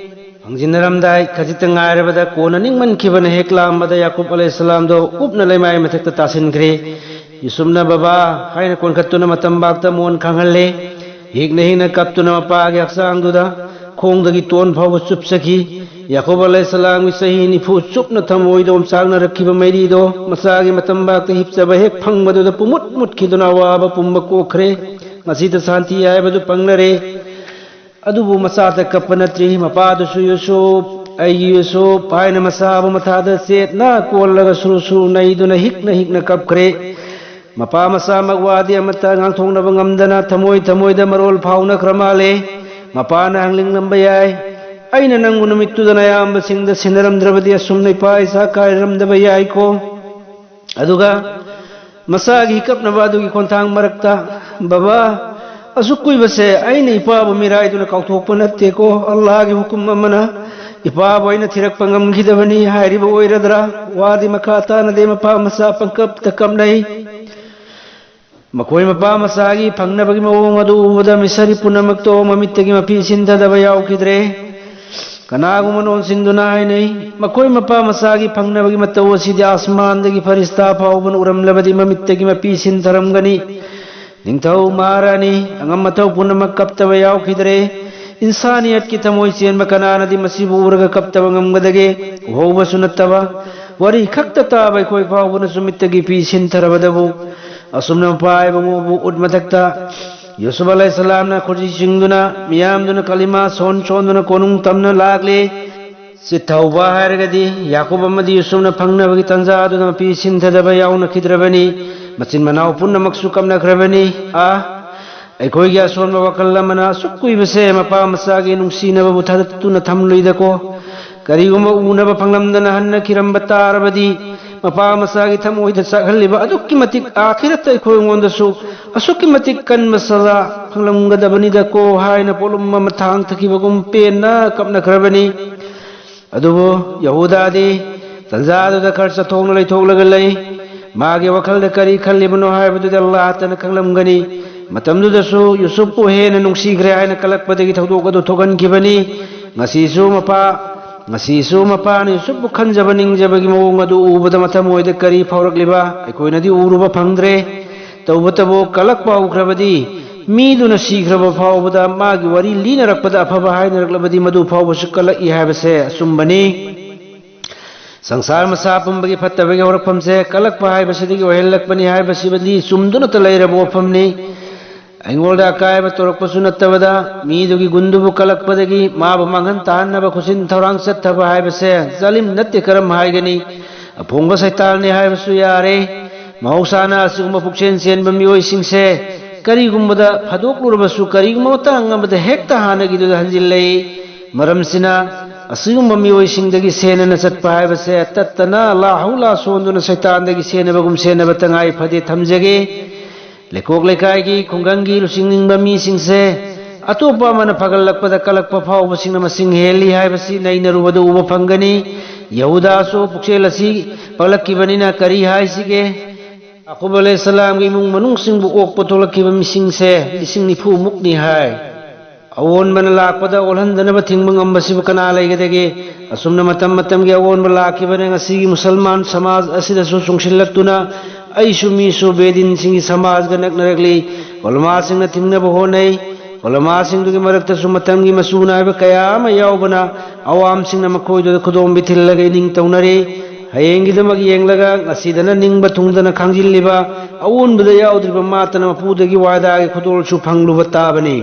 ꯐꯪꯖꯤꯟꯅꯔꯝꯗꯥꯏ ꯈꯖꯤꯛꯇ ꯉꯥꯏꯔꯕꯗ ꯀꯣꯟꯅ ꯅꯤꯡꯃꯟꯈꯤꯕꯅ ꯍꯦꯛ ꯂꯥꯝꯕꯗ ꯌꯥꯀꯨꯕ ꯑꯂꯩꯍꯤꯁꯁꯂꯥꯝꯗꯣ ꯎꯞꯅ ꯂꯩꯃꯥꯏ ꯃꯊꯛꯇ ꯇꯥꯁꯤꯟꯈ꯭ꯔꯦ꯫ ꯌꯨꯁꯨꯞꯅ "ꯕꯕꯥ" ꯍꯥꯏꯅ ꯀꯣꯟꯈꯠꯇꯨꯅ ꯃꯇꯝꯕꯥꯛꯇ ꯃꯣꯟ ꯈꯥꯡꯍꯜꯂꯦ꯫ ꯍꯤꯛꯅ ꯍꯤꯛꯅ ꯀꯞꯇꯨꯅ ꯃꯄꯥꯒꯤ ꯍꯛꯆꯥꯡꯗꯨꯗ ꯈꯣꯡꯗꯒꯤ ꯇꯣꯟ ꯐꯥꯎꯕ ꯆꯨꯞꯆꯈꯤ꯫ ꯌꯥꯀꯨꯕ ꯑꯂꯩꯍꯤꯁꯁꯂꯥꯝꯒꯤ ꯆꯍꯤ ꯅꯤꯐꯨ ꯆꯨꯞꯅ ꯊꯃꯣꯏꯗ ꯑꯣꯝꯆꯥꯛꯅꯔꯛꯈꯤꯕ ꯃꯩꯔꯤꯗꯣ ꯃꯆꯥꯒꯤ ꯃꯇꯝꯕꯥꯛꯇ ꯍꯤꯞꯆꯕ ꯍꯦꯛ ꯐꯪꯕꯗꯨꯗ ꯄꯨꯝꯃꯨꯠ ꯃꯨꯠꯈꯤꯗꯨꯅ ꯑꯋꯥꯕ ꯄꯨꯝꯕ ꯀꯣꯛꯈ꯭ꯔꯦ꯫ ꯃꯁꯤꯗ ꯁꯥꯟꯇꯤ ꯍꯥꯏꯕꯗꯨ ꯐꯪꯂꯔꯦ꯫ ꯑꯗꯨꯕꯨ ꯃꯆꯥꯇ ꯀꯞꯄ ꯅꯠꯇ꯭ꯔꯤ, ꯃꯄꯥꯗꯨꯁꯨ "ꯌꯨꯁꯨꯞ, ꯑꯩꯒꯤ ꯌꯨꯁꯨꯞ" ꯍꯥꯏꯅ ꯃꯆꯥꯕꯨ ꯃꯊꯥꯗ ꯆꯦꯠꯅ ꯀꯣꯜꯂꯒ ꯁꯨꯔꯨ ꯁꯨꯔꯨ ꯅꯩꯗꯨꯅ ꯍꯤꯛꯅ ꯍꯤꯛꯅ ꯀꯞꯈ꯭ꯔꯦ꯫ ꯃꯄꯥ ꯃꯆꯥꯃꯛ ꯋꯥꯗꯤ ꯑꯃꯠꯇ ꯉꯥꯡꯊꯣꯛꯅꯕ ꯉꯝꯗꯅ ꯊꯃꯣꯏ ꯊꯃꯣꯏꯗ ꯃꯔꯣꯜ ꯐꯥꯎꯅꯈ꯭ꯔ ꯃꯥꯜꯂꯦ꯫ ꯃꯄꯥꯅ ꯍꯪꯂꯤꯡꯂꯝꯕ ꯌꯥꯏ, "ꯑꯩꯅ ꯅꯪꯕꯨ ꯅꯨꯃꯤꯠꯇꯨꯗ ꯅꯌꯥꯝꯕꯁꯤꯡꯗ ꯁꯤꯟꯅꯔꯝꯗ꯭ꯔꯕꯗꯤ ꯑꯁꯨꯝꯅ ꯏꯄꯥ ꯏꯆꯥ ꯀꯥꯏꯔꯝꯗꯕ ꯌꯥꯏꯀꯣ"꯫ ꯑꯗꯨꯒ ꯃꯆꯥꯒꯤ ꯀꯞꯅꯕ ꯑꯗꯨꯒꯤ ꯈꯣꯟꯊꯥꯡ ꯃꯔꯛꯇ, "ꯕꯕꯥ, ꯑꯁꯨꯛ ꯀꯨꯏꯕꯁꯦ ꯑꯩꯅ ꯏꯄꯥꯕꯨ ꯃꯤꯔꯥꯏꯗꯨꯅ ꯀꯥꯎꯊꯣꯛꯄ ꯅꯠꯇꯦꯀꯣ꯫ ꯑꯜꯂꯥꯍꯒꯤ ꯍꯨꯀꯨꯝ ꯑꯃꯅ ꯏꯄꯥꯕꯨ ꯑꯩꯅ ꯊꯤꯔꯛꯄ ꯉꯝꯈꯤꯗꯕꯅꯤ" ꯍꯥꯏꯔꯤꯕ ꯑꯣꯏꯔꯗ꯭ꯔꯥ? ꯋꯥꯗꯤ ꯃꯈꯥ ꯇꯥꯅꯗꯦ, ꯃꯄꯥ ꯃꯆꯥ ꯄꯪꯀꯞꯇ ꯀꯞꯅꯩ꯫ ꯃꯈꯣꯏ ꯃꯄꯥ ꯃꯆꯥꯒꯤ ꯐꯪꯅꯕꯒꯤ ꯃꯑꯣꯡ ꯑꯗꯨ ꯎꯕꯗ ꯃꯤꯁꯔꯤ ꯄꯨꯝꯅꯃꯛꯇꯣ ꯃꯃꯤꯠꯇꯒꯤ ꯃꯄꯤ ꯁꯤꯟꯊꯗꯕ ꯌꯥꯎꯈꯤꯗ꯭ꯔꯦ꯫ ꯀꯅꯥꯒꯨꯝꯕ ꯅꯣꯟꯁꯤꯟꯗꯨꯅ ꯍꯥꯏꯅꯩ, ꯃꯈꯣꯏ ꯃꯄꯥ ꯃꯆꯥꯒꯤ ꯐꯪꯅꯕꯒꯤ ꯃꯇꯧ ꯑꯁꯤꯗꯤ ꯑꯁꯃꯥꯟꯗꯒꯤ ꯐꯔꯤꯁꯇꯥ ꯐꯥꯎꯕꯅ ꯎꯔꯝꯂꯕꯗꯤ ꯃꯃꯤꯠꯇꯒꯤ ꯃꯄꯤ ꯁꯤꯟꯊꯔꯝꯒꯅꯤ꯫ ꯅꯤꯡꯊꯧ ꯃꯍꯥꯔꯥꯅꯤ, ꯑꯉꯝ ꯑꯊꯧ ꯄꯨꯝꯅꯃꯛ ꯀꯞꯇꯕ ꯌꯥꯎꯈꯤꯗ꯭ꯔꯦ꯫ ꯏꯟꯁꯥꯅꯤꯌꯠꯀꯤ ꯊꯃꯣꯏ ꯆꯦꯟꯕ ꯀꯅꯥꯅꯗꯤ ꯃꯁꯤꯕꯨ ꯎꯔꯒ ꯀꯞꯇꯕ ꯉꯝꯒꯗꯒꯦ? ꯎꯍꯧꯕꯁꯨ ꯅꯠꯇꯕ, ꯋꯥꯔꯤ ꯈꯛꯇ ꯇꯥꯕ ꯑꯩꯈꯣꯏ ꯐꯥꯎꯕꯅꯁꯨ ꯃꯤꯠꯇꯒꯤ ꯄꯤ ꯁꯤꯟꯊꯔꯕꯗꯕꯨ꯫ ꯑꯁꯨꯝꯅ ꯃꯄꯥ ꯏꯕꯨꯡꯉꯣꯕꯨ ꯎꯠ ꯃꯊꯛꯇ ꯌꯨꯁꯨꯐ ꯑꯂꯩꯍꯤꯁꯁꯂꯥꯝꯅ ꯈꯨꯖꯤ ꯆꯤꯡꯗꯨꯅ, ꯃꯤꯌꯥꯝꯗꯨꯅ ꯀꯂꯤꯃꯥ ꯁꯣꯟ ꯁꯣꯟꯗꯨꯅ ꯀꯣꯅꯨꯡ ꯇꯝꯅ ꯂꯥꯛꯂꯦ꯫ ꯆꯤꯠꯊꯍꯧꯕ ꯍꯥꯏꯔꯒꯗꯤ ꯌꯥꯀꯨꯕ ꯑꯃꯗꯤ ꯌꯨꯁꯨꯞꯅ ꯐꯪꯅꯕꯒꯤ ꯇꯥꯟꯖꯥ ꯑꯗꯨꯗ ꯃꯄꯤ ꯁꯤꯟꯊꯗꯕ ꯌꯥꯎꯅꯈꯤꯗ꯭ꯔꯕꯅꯤ꯫ ꯃꯆꯤꯟ ꯃꯅꯥꯎ ꯄꯨꯝꯅꯃꯛꯁꯨ ꯀꯞꯅꯈ꯭ꯔꯕꯅꯤ꯫ ꯑꯥ, ꯑꯩꯈꯣꯏꯒꯤ ꯑꯁꯣꯟꯕ ꯋꯥꯈꯜ ꯑꯃꯅ ꯑꯁꯨꯛ ꯀꯨꯏꯕꯁꯦ ꯃꯄꯥ ꯃꯆꯥꯒꯤ ꯅꯨꯡꯁꯤꯅꯕꯕꯨ ꯊꯥꯗꯠꯇꯨꯅ ꯊꯝꯂꯨꯏꯗꯀꯣ꯫ ꯀꯔꯤꯒꯨꯝꯕ ꯎꯅꯕ ꯐꯪꯂꯝꯗꯅ ꯍꯟꯅꯈꯤꯔꯝꯕ ꯇꯥꯔꯕꯗꯤ, ꯃꯄꯥ ꯃꯆꯥꯒꯤ ꯊꯃꯣꯏꯗ ꯆꯥꯛꯍꯜꯂꯤꯕ ꯑꯗꯨꯛꯀꯤ ꯃꯇꯤꯛ ꯑꯥꯈꯤꯔꯠꯇ ꯑꯩꯈꯣꯏ ꯑꯩꯉꯣꯟꯗꯁꯨ ꯑꯁꯨꯛꯀꯤ ꯃꯇꯤꯛ ꯀꯟꯕ ꯁꯖꯥ ꯐꯪꯂꯝꯒꯗꯕꯅꯤꯗꯀꯣ ꯍꯥꯏꯅ ꯄꯣꯠꯂꯨꯝ ꯑꯃ ꯊꯥꯡ ꯊꯛꯈꯤꯕꯒꯨꯝ ꯄꯦꯟꯅ ꯀꯞꯅꯈ꯭ꯔꯕꯅꯤ꯫ ꯑꯗꯨꯕꯨ ꯌꯍꯨꯗꯥꯗꯤ ꯇꯟꯖꯥꯗꯨꯗ ꯈꯔ ꯆꯠꯊꯣꯛꯅ ꯂꯩꯊꯣꯛꯂꯒ ꯂꯩ꯫ ꯃꯥꯒꯤ ꯋꯥꯈꯜꯗ ꯀꯔꯤ ꯈꯜꯂꯤꯕꯅꯣ ꯍꯥꯏꯕꯗꯨꯗꯤ ꯑꯜꯂꯥꯍꯇꯅ ꯈꯪꯂꯝꯒꯅꯤ꯫ ꯃꯇꯝꯗꯨꯗꯁꯨ ꯌꯨꯁꯨꯞꯄꯨ ꯍꯦꯟꯅ ꯅꯨꯡꯁꯤꯈ꯭ꯔꯦ ꯍꯥꯏꯅ ꯀꯂꯛꯄꯗꯒꯤ ꯊꯧꯗꯣꯛ ꯑꯗꯨ ꯊꯣꯛꯍꯟꯈꯤꯕꯅꯤ꯫ ꯉꯁꯤꯁꯨ ꯃꯄꯥ, ꯉꯁꯤꯁꯨ ꯃꯄꯥꯅ ꯌꯨꯁꯨꯞꯄꯨ ꯈꯟꯖꯕ ꯅꯤꯡꯖꯕꯒꯤ ꯃꯑꯣꯡ ꯑꯗꯨ ꯎꯕꯗ ꯃꯊꯃꯣꯏꯗ ꯀꯔꯤ ꯐꯥꯎꯔꯛꯂꯤꯕ ꯑꯩꯈꯣꯏꯅꯗꯤ ꯎꯔꯨꯕ ꯐꯪꯗ꯭ꯔꯦ꯫ ꯇꯧꯕꯇꯕꯨ ꯀꯂꯛꯄ ꯍꯧꯈ꯭ꯔꯕꯗꯤ, ꯃꯤꯗꯨꯅ ꯁꯤꯈ꯭ꯔꯕ ꯐꯥꯎꯕꯗ ꯃꯥꯒꯤ ꯋꯥꯔꯤ ꯂꯤꯅꯔꯛꯄꯗ ꯑꯐꯕ ꯍꯥꯏꯅꯔꯛꯂꯕꯗꯤ ꯃꯗꯨ ꯐꯥꯎꯕꯁꯨ ꯀꯂꯛꯏ ꯍꯥꯏꯕꯁꯦ ꯑꯆꯨꯝꯕꯅꯤ꯫ ꯁꯪꯁꯥꯔ ꯃꯁꯥ ꯄꯨꯝꯕꯒꯤ ꯐꯠꯇꯕꯒꯤ ꯍꯧꯔꯛꯐꯝꯁꯦ ꯀꯂꯛꯄ ꯍꯥꯏꯕꯁꯤꯗꯒꯤ ꯑꯣꯏꯍꯜꯂꯛꯄꯅꯤ ꯍꯥꯏꯕꯁꯤꯃꯗꯤ ꯆꯨꯝꯗꯨꯅꯇ ꯂꯩꯔꯕ ꯋꯥꯐꯝꯅꯤ꯫ ꯑꯩꯉꯣꯟꯗ ꯑꯀꯥꯏꯕ ꯇꯧꯔꯛꯄꯁꯨ ꯅꯠꯇꯕꯗ, ꯃꯤꯗꯨꯒꯤ ꯒꯨꯟꯗꯨꯕꯨ ꯀꯂꯛꯄꯗꯒꯤ ꯃꯥꯕꯨ ꯃꯥꯡꯍꯟ ꯇꯥꯍꯟꯅꯕ ꯈꯨꯠꯁꯤꯟ ꯊꯧꯔꯥꯡ ꯆꯠꯊꯕ ꯍꯥꯏꯕꯁꯦ ꯖꯥꯂꯤꯝ ꯅꯠꯇꯦ, ꯀꯔꯝ ꯍꯥꯏꯒꯅꯤ? ꯑꯄꯣꯡꯕ ꯁꯩꯇꯥꯟꯅꯤ ꯍꯥꯏꯕꯁꯨ ꯌꯥꯔꯦ꯫ ꯃꯍꯧꯁꯥꯅ ꯑꯁꯤꯒꯨꯝꯕ ꯄꯨꯛꯆꯦꯟ ꯆꯦꯟꯕ ꯃꯤꯑꯣꯏꯁꯤꯡꯁꯦ ꯀꯔꯤꯒꯨꯝꯕꯗ ꯐꯥꯗꯣꯛꯂꯨꯔꯕꯁꯨ ꯀꯔꯤꯒꯨꯝꯕ ꯃꯇꯥꯡ ꯑꯃꯗ ꯍꯦꯛꯇ ꯍꯥꯟꯅꯒꯤꯗꯨꯗ ꯍꯟꯖꯤꯜꯂꯛꯏ꯫ ꯃꯔꯝꯁꯤꯅ ꯑꯁꯤꯒꯨꯝꯕ ꯃꯤꯑꯣꯏꯁꯤꯡꯗꯒꯤ ꯁꯦꯟꯅꯅ ꯆꯠꯄ ꯍꯥꯏꯕꯁꯦ ꯇꯠꯇꯅ ꯂꯥ ꯍꯧ ꯂꯥ ꯁꯣꯟꯗꯨꯅ ꯁꯩꯇꯥꯟꯗꯒꯤ ꯁꯦꯟꯅꯕꯒꯨꯝ ꯁꯦꯟꯅꯕ ꯇꯉꯥꯏ ꯐꯗꯦ꯫ ꯊꯝꯖꯒꯦ꯫ ꯂꯩꯀꯣꯛ ꯂꯩꯀꯥꯏꯒꯤ ꯈꯨꯡꯒꯪꯒꯤ ꯂꯨꯆꯤꯡꯅꯤꯡꯕ ꯃꯤꯁꯤꯡꯁꯦ ꯑꯇꯣꯞꯄ ꯑꯃꯅ ꯐꯒꯠꯂꯛꯄꯗ ꯀꯂꯛꯄ ꯐꯥꯎꯕꯁꯤꯡꯅ ꯃꯁꯤꯡ ꯍꯦꯜꯂꯤ ꯍꯥꯏꯕꯁꯤ ꯅꯩꯅꯔꯨꯕꯗ ꯎꯕ ꯐꯪꯒꯅꯤ꯫ ꯌꯍꯨꯗꯥꯁꯨ ꯄꯨꯛꯆꯦꯜ ꯑꯁꯤ ꯄꯛꯂꯛꯈꯤꯕꯅꯤꯅ ꯀꯔꯤ ꯍꯥꯏꯁꯤꯒꯦ? ꯌꯥꯀꯨꯕ ꯑꯂꯩꯍꯤꯁꯁꯂꯥꯝꯒꯤ ꯏꯃꯨꯡ ꯃꯅꯨꯡꯁꯤꯡꯕꯨ ꯑꯣꯛꯄ ꯊꯣꯛꯂꯛꯈꯤꯕ ꯃꯤꯁꯤꯡꯁꯦ ꯂꯤꯁꯤꯡ ꯅꯤꯐꯨ ꯃꯨꯛꯅꯤ ꯍꯥꯏ꯫ ꯑꯑꯣꯟꯕꯅ ꯂꯥꯛꯄꯗ ꯑꯣꯜꯍꯟꯗꯅꯕ ꯊꯤꯡꯕ ꯉꯝꯕꯁꯤꯕꯨ ꯀꯅꯥ ꯂꯩꯒꯗꯒꯦ? ꯑꯁꯨꯝꯅ ꯃꯇꯝ ꯃꯇꯝꯒꯤ ꯑꯑꯣꯟꯕ ꯂꯥꯛꯈꯤꯕꯅ ꯉꯁꯤꯒꯤ ꯃꯨꯁꯜꯃꯥꯟ ꯁꯃꯥꯖ ꯑꯁꯤꯗꯁꯨ ꯆꯨꯡꯁꯤꯜꯂꯛꯇꯨꯅ ꯑꯩꯁꯨ ꯃꯤꯁꯨ ꯕꯦꯗꯤꯟꯁꯤꯡꯒꯤ ꯁꯃꯥꯖꯒ ꯅꯛꯅꯔꯛꯂꯤ꯫ ꯎꯂꯃꯥꯁꯤꯡꯅ ꯊꯤꯡꯅꯕ ꯍꯣꯠꯅꯩ꯫ ꯎꯂꯃꯥꯁꯤꯡꯗꯨꯒꯤ ꯃꯔꯛꯇꯁꯨ ꯃꯇꯝꯒꯤ ꯃꯆꯨ ꯅꯥꯏꯕ ꯀꯌꯥ ꯑꯃ ꯌꯥꯎꯕꯅ ꯑꯋꯥꯝꯁꯤꯡꯅ ꯃꯈꯣꯏꯗꯨꯗ ꯈꯨꯗꯣꯝꯕꯤ ꯊꯤꯜꯂꯒ ꯏꯅꯤꯡ ꯇꯧꯅꯔꯤ꯫ ꯍꯌꯦꯡꯒꯤꯗꯃꯛ ꯌꯦꯡꯂꯒ ꯉꯁꯤꯗꯅ ꯅꯤꯡꯕ ꯊꯨꯡꯗꯅ ꯈꯥꯡꯖꯤꯜꯂꯤꯕ ꯑꯑꯣꯟꯕꯗ ꯌꯥꯎꯗ꯭ꯔꯤꯕ ꯃꯥꯇꯅ ꯃꯄꯨꯗꯒꯤ ꯋꯥꯗꯥꯒꯤ ꯈꯨꯗꯣꯜꯁꯨ ꯐꯪꯂꯨꯕ ꯇꯥꯕꯅꯤ꯫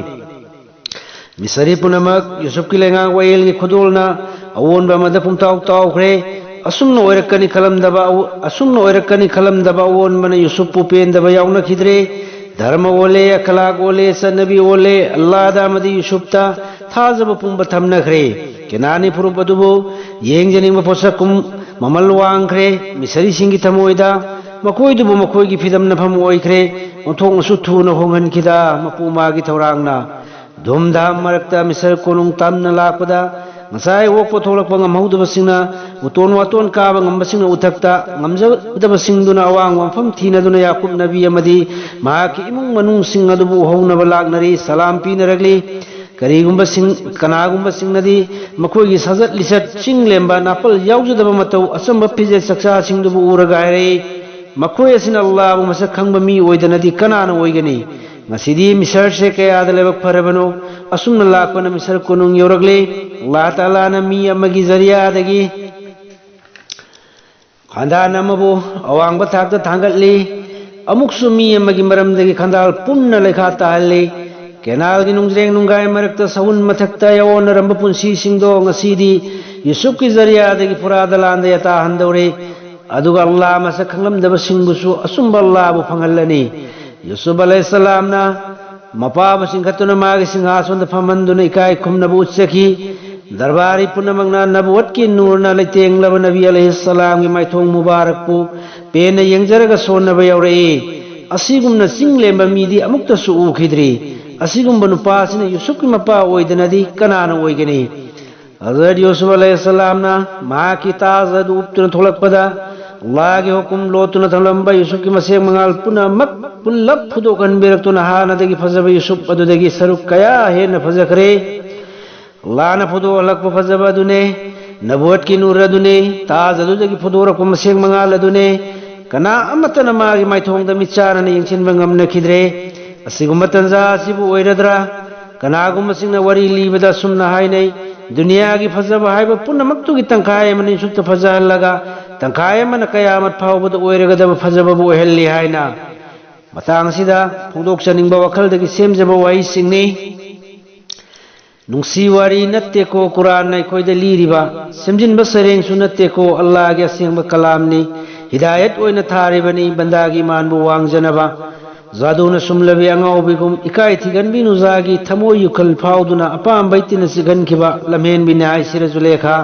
ꯃꯤꯁꯔꯤ ꯄꯨꯝꯅꯃꯛ ꯌꯨꯁꯨꯞꯀꯤ ꯂꯩꯉꯥꯛ ꯋꯥꯌꯦꯜꯒꯤ ꯈꯨꯗꯣꯜꯅ ꯑꯑꯣꯟꯕ ꯑꯃꯗ ꯄꯨꯝꯇꯥꯎ ꯇꯥꯎꯈ꯭ꯔꯦ꯫ ꯑꯁꯨꯝꯅ ꯑꯣꯏꯔꯛꯀꯅꯤ ꯈꯜꯂꯝꯗꯕ ꯑꯑꯣ-, ꯑꯁꯨꯝꯅ ꯑꯣꯏꯔꯛꯀꯅꯤ ꯈꯜꯂꯝꯗꯕ ꯑꯑꯣꯟꯕꯅ ꯌꯨꯁꯨꯞꯄꯨ ꯄꯦꯟꯗꯕ ꯌꯥꯎꯅꯈꯤꯗ꯭ꯔꯦ꯫ ꯙꯔꯃ ꯑꯣꯜꯂꯦ, ꯑꯈꯂꯥꯛ ꯑꯣꯜꯂꯦ, ꯆꯠꯅꯕꯤ ꯑꯣꯜꯂꯦ꯫ ꯑꯜꯂꯥꯗ ꯑꯃꯗꯤ ꯌꯨꯁꯨꯞꯇ ꯊꯥꯖꯕ ꯄꯨꯝꯕ ꯊꯝꯅꯈ꯭ꯔꯦ꯫ ꯀꯦꯅꯥꯅꯤ ꯐꯨꯔꯨꯞ ꯑꯗꯨꯕꯨ ꯌꯦꯡꯖꯅꯤꯡꯕ ꯄꯣꯠꯁꯛꯀꯨꯝ ꯃꯃꯜ ꯋꯥꯡꯈ꯭ꯔꯦ꯫ ꯃꯤꯁꯔꯤꯁꯤꯡꯒꯤ ꯊꯃꯣꯏꯗ ꯃꯈꯣꯏꯗꯨꯕꯨ ꯃꯈꯣꯏꯒꯤ ꯐꯤꯗꯝꯅꯐꯝ ꯑꯣꯏꯈ꯭ꯔꯦ꯫ ꯑꯣꯟꯊꯣꯛꯅꯁꯨ ꯊꯨꯅ ꯍꯣꯡꯍꯟꯈꯤꯗ ꯃꯄꯨ ꯃꯥꯒꯤ ꯊꯧꯔꯥꯡꯅ꯫ ꯙꯨꯝꯙꯥꯝ ꯃꯔꯛꯇ ꯃꯤꯁꯔ ꯀꯣꯅꯨꯡ ꯇꯝꯅ ꯂꯥꯛꯄꯗ ꯉꯁꯥꯏ ꯑꯣꯛꯄ ꯊꯣꯛꯂꯛꯄ ꯉꯝꯍꯧꯗꯕꯁꯤꯡꯅ ꯎꯇꯣꯟ ꯋꯥꯇꯣꯟ ꯀꯥꯕ ꯉꯝꯕꯁꯤꯡꯅ ꯎꯊꯛꯇ, ꯉꯝꯖꯗꯕꯁꯤꯡꯗꯨꯅ ꯑꯋꯥꯡꯕ ꯃꯐꯝ ꯊꯤꯅꯗꯨꯅ ꯌꯥꯀꯨꯕ ꯅꯕꯤ ꯑꯃꯗꯤ ꯃꯍꯥꯛꯀꯤ ꯏꯃꯨꯡ ꯃꯅꯨꯡꯁꯤꯡ ꯑꯗꯨꯕꯨ ꯎꯍꯧꯅꯕ ꯂꯥꯛꯅꯔꯤ, ꯁꯂꯥꯝ ꯄꯤꯅꯔꯛꯂꯤ꯫ ꯀꯔꯤꯒꯨꯝꯕꯁꯤꯡ, ꯀꯅꯥꯒꯨꯝꯕꯁꯤꯡꯅꯗꯤ ꯃꯈꯣꯏꯒꯤ ꯁꯥꯖꯠ ꯂꯤꯆꯠ, ꯆꯤꯡ ꯂꯦꯝꯕ, ꯅꯥꯄꯜ ꯌꯥꯎꯖꯗꯕ ꯃꯇꯧ, ꯑꯆꯝꯕ ꯐꯤꯖꯦꯠ ꯆꯛꯆꯥꯁꯤꯡꯗꯨꯕꯨ ꯎꯔꯒ ꯍꯥꯏꯔꯛꯏ, "ꯃꯈꯣꯏ ꯑꯁꯤꯅ ꯑꯜꯂꯥꯕꯨ ꯃꯁꯛ ꯈꯪꯕ ꯃꯤ ꯑꯣꯏꯗꯅꯗꯤ ꯀꯅꯥꯅ ꯑꯣꯏꯒꯅꯤ?" ꯉꯁꯤꯗꯤ ꯃꯤꯁꯔꯁꯦ ꯀꯌꯥꯗ ꯂꯥꯏꯕꯛ ꯐꯔꯕꯅꯣ! ꯑꯁꯨꯝꯅ ꯂꯥꯛꯄꯅ ꯃꯤꯁꯔ ꯀꯣꯅꯨꯡ ꯌꯧꯔꯛꯂꯦ꯫ ꯑꯜꯂꯥ ꯇꯥꯂꯥꯅ ꯃꯤ ꯑꯃꯒꯤ ꯖꯔꯤꯌꯥꯗꯒꯤ ꯈꯟꯗꯥꯟ ꯑꯃꯕꯨ ꯑꯋꯥꯡꯕ ꯊꯥꯛꯇ ꯊꯥꯡꯒꯠꯂꯤ꯫ ꯑꯃꯨꯛꯁꯨ ꯃꯤ ꯑꯃꯒꯤ ꯃꯔꯝꯗꯒꯤ ꯈꯟꯗꯥꯜ ꯄꯨꯝꯅ ꯂꯩꯈꯥ ꯇꯥꯍꯜꯂꯤ꯫ ꯀꯦꯅꯥꯜꯒꯤ ꯅꯨꯡꯖ꯭ꯔꯦꯡ ꯅꯨꯡꯒꯥꯏ ꯃꯔꯛꯇ ꯁꯎꯟ ꯃꯊꯛꯇ ꯌꯥꯑꯣꯟꯅꯔꯝꯕ ꯄꯨꯟꯁꯤꯁꯤꯡꯗꯣ ꯉꯁꯤꯗꯤ ꯌꯨꯁꯨꯞꯀꯤ ꯖꯔꯤꯌꯥꯗꯒꯤ ꯐꯨꯔꯥꯗ ꯂꯥꯟꯗ ꯌꯥꯇꯥꯍꯟꯗꯧꯔꯦ꯫ ꯑꯗꯨꯒ ꯑꯜꯂꯥ ꯃꯁꯛ ꯈꯪꯂꯝꯗꯕꯁꯤꯡꯕꯨꯁꯨ ꯑꯆꯨꯝꯕ ꯑꯜꯂꯥꯕꯨ ꯐꯪꯍꯜꯂꯅꯤ꯫ ꯌꯨꯁꯨꯞ ꯑꯂꯩꯍꯤꯁꯁꯂꯥꯝꯅ ꯃꯄꯥꯕꯨ ꯆꯤꯡꯈꯠꯇꯨꯅ ꯃꯥꯒꯤ ꯁꯤꯡꯍꯥꯁꯣꯟꯗ ꯐꯝꯍꯟꯗꯨꯅ ꯏꯀꯥꯏ ꯈꯨꯝꯅꯕ ꯎꯠꯆꯈꯤ꯫ ꯗꯔꯕꯥꯔꯤ ꯄꯨꯝꯅꯃꯛꯅ ꯅꯕꯨꯋꯠꯀꯤ ꯅꯨꯔꯅ ꯂꯩꯇꯦꯡꯂꯕ ꯅꯕꯤ ꯑꯂꯩꯍꯤꯁꯁꯂꯥꯝꯒꯤ ꯃꯥꯏꯊꯣꯡ ꯃꯨꯕꯥꯔꯛꯄꯨ ꯄꯦꯟꯅ ꯌꯦꯡꯖꯔꯒ ꯁꯣꯟꯅꯕ ꯌꯥꯎꯔꯛꯏ꯫ ꯑꯁꯤꯒꯨꯝꯅ ꯆꯤꯡ ꯂꯦꯝꯕ ꯃꯤꯗꯤ ꯑꯃꯨꯛꯇꯁꯨ ꯎꯈꯤꯗ꯭ꯔꯤ꯫ ꯑꯁꯤꯒꯨꯝꯕ ꯅꯨꯄꯥꯁꯤꯅ ꯌꯨꯁꯨꯞꯀꯤ ꯃꯄꯥ ꯑꯣꯏꯗꯅꯗꯤ ꯀꯅꯥꯅ ꯑꯣꯏꯒꯅꯤ? ꯍꯖꯔꯠ ꯌꯨꯁꯨꯐ ꯑꯂꯩꯍꯤꯁꯁꯂꯥꯝꯅ ꯃꯍꯥꯛꯀꯤ ꯇꯥꯖ ꯑꯗꯨ ꯎꯞꯇꯨꯅ ꯊꯣꯛꯂꯛꯄꯗ, ꯑꯜꯂꯥꯍꯒꯤ ꯍꯨꯀꯨꯝ ꯂꯣꯠꯇꯨꯅ ꯊꯝꯂꯝꯕ ꯌꯨꯁꯨꯐꯀꯤ ꯃꯁꯦꯛ ꯃꯉꯥꯜ ꯄꯨꯝꯅꯃꯛ ꯄꯨꯜꯂꯞ ꯐꯨꯗꯣꯛꯍꯟꯕꯤꯔꯛꯇꯨꯅ ꯍꯥꯟꯅꯗꯒꯤ ꯐꯖꯕ ꯌꯨꯁꯨꯐ ꯑꯗꯨꯗꯒꯤ ꯁꯔꯨꯛ ꯀꯌꯥ ꯍꯦꯟꯅ ꯐꯖꯈ꯭ꯔꯦ꯫ ꯑꯜꯂꯥꯍꯅ ꯐꯨꯗꯣꯛꯍꯜꯂꯛꯄ ꯐꯖꯕ ꯑꯗꯨꯅꯦ, ꯅꯕꯨꯋꯠꯀꯤ ꯅꯨꯔ ꯑꯗꯨꯅꯦ, ꯇꯥꯖ ꯑꯗꯨꯗꯒꯤ ꯐꯨꯗꯣꯔꯛꯄ ꯃꯁꯦꯛ ꯃꯉꯥꯜ ꯑꯗꯨꯅꯦ꯫ ꯀꯅꯥ ꯑꯃꯠꯇꯅ ꯃꯥꯒꯤ ꯃꯥꯏꯊꯣꯡꯗ ꯃꯤꯠ ꯆꯥꯟꯅꯅ ꯌꯦꯡꯁꯤꯟꯕ ꯉꯝꯅꯈꯤꯗ꯭ꯔꯦ꯫ ꯑꯁꯤꯒꯨꯝꯕ ꯇꯟꯖꯥ ꯑꯁꯤꯕꯨ ꯑꯣꯏꯔꯗ꯭ꯔꯥ? ꯀꯅꯥꯒꯨꯝꯕꯁꯤꯡꯅ ꯋꯥꯔꯤ ꯂꯤꯕꯗ ꯑꯁꯨꯝꯅ ꯍꯥꯏꯅꯩ, ꯗꯨꯅꯤꯌꯥꯒꯤ ꯐꯖꯕ ꯍꯥꯏꯕ ꯄꯨꯝꯅꯃꯛꯇꯨꯒꯤ ꯇꯪꯈꯥꯏ ꯑꯃꯅ ꯌꯨꯁꯨꯞꯇ ꯐꯖꯍꯜꯂꯒ, ꯇꯪꯈꯥꯏ ꯑꯃꯅ ꯀꯌꯥꯃꯠ ꯐꯥꯎꯕꯗ ꯑꯣꯏꯔꯒꯗꯕ ꯐꯖꯕꯕꯨ ꯑꯣꯏꯍꯜꯂꯤ ꯍꯥꯏꯅ꯫ ꯃꯇꯥꯡ ꯑꯁꯤꯗ ꯐꯣꯡꯗꯣꯛꯆꯅꯤꯡꯕ ꯋꯥꯈꯜꯗꯒꯤ ꯁꯦꯝꯖꯕ ꯋꯥꯍꯩꯁꯤꯡꯅꯤ꯫ ꯅꯨꯡꯁꯤ ꯋꯥꯔꯤ ꯅꯠꯇꯦꯀꯣ ꯀꯨꯔꯥꯟꯅ ꯑꯩꯈꯣꯏꯗ ꯂꯤꯔꯤꯕ, ꯁꯦꯝꯖꯤꯟꯕ ꯁꯩꯔꯦꯡꯁꯨ ꯅꯠꯇꯦꯀꯣ ꯑꯜꯂꯥꯍꯒꯤ ꯑꯁꯦꯡꯕ ꯀꯂꯥꯝꯅꯤ, ꯍꯤꯗꯥꯌꯠ ꯑꯣꯏꯅ ꯊꯥꯔꯤꯕꯅꯤ ꯕꯟꯗꯥꯒꯤ ꯏꯃꯥꯟꯕꯨ ꯋꯥꯡꯖꯅꯕ꯫ ꯖꯥꯗꯨꯅ ꯁꯨꯝꯂꯕꯤ ꯑꯉꯥꯎꯕꯤꯒꯨꯝ ꯏꯀꯥꯏ ꯊꯤꯒꯟꯕꯤ ꯅꯨꯖꯥꯒꯤ ꯊꯃꯣꯏ ꯌꯨꯈꯜ ꯐꯥꯎꯗꯨꯅ ꯑꯄꯥꯝꯕ ꯏꯇꯤꯅ ꯆꯤꯛꯍꯟꯈꯤꯕ ꯂꯝꯍꯦꯟꯕꯤ ꯅꯤꯍꯥꯏ ꯁꯤꯔꯖꯨꯂꯦꯈꯥ꯫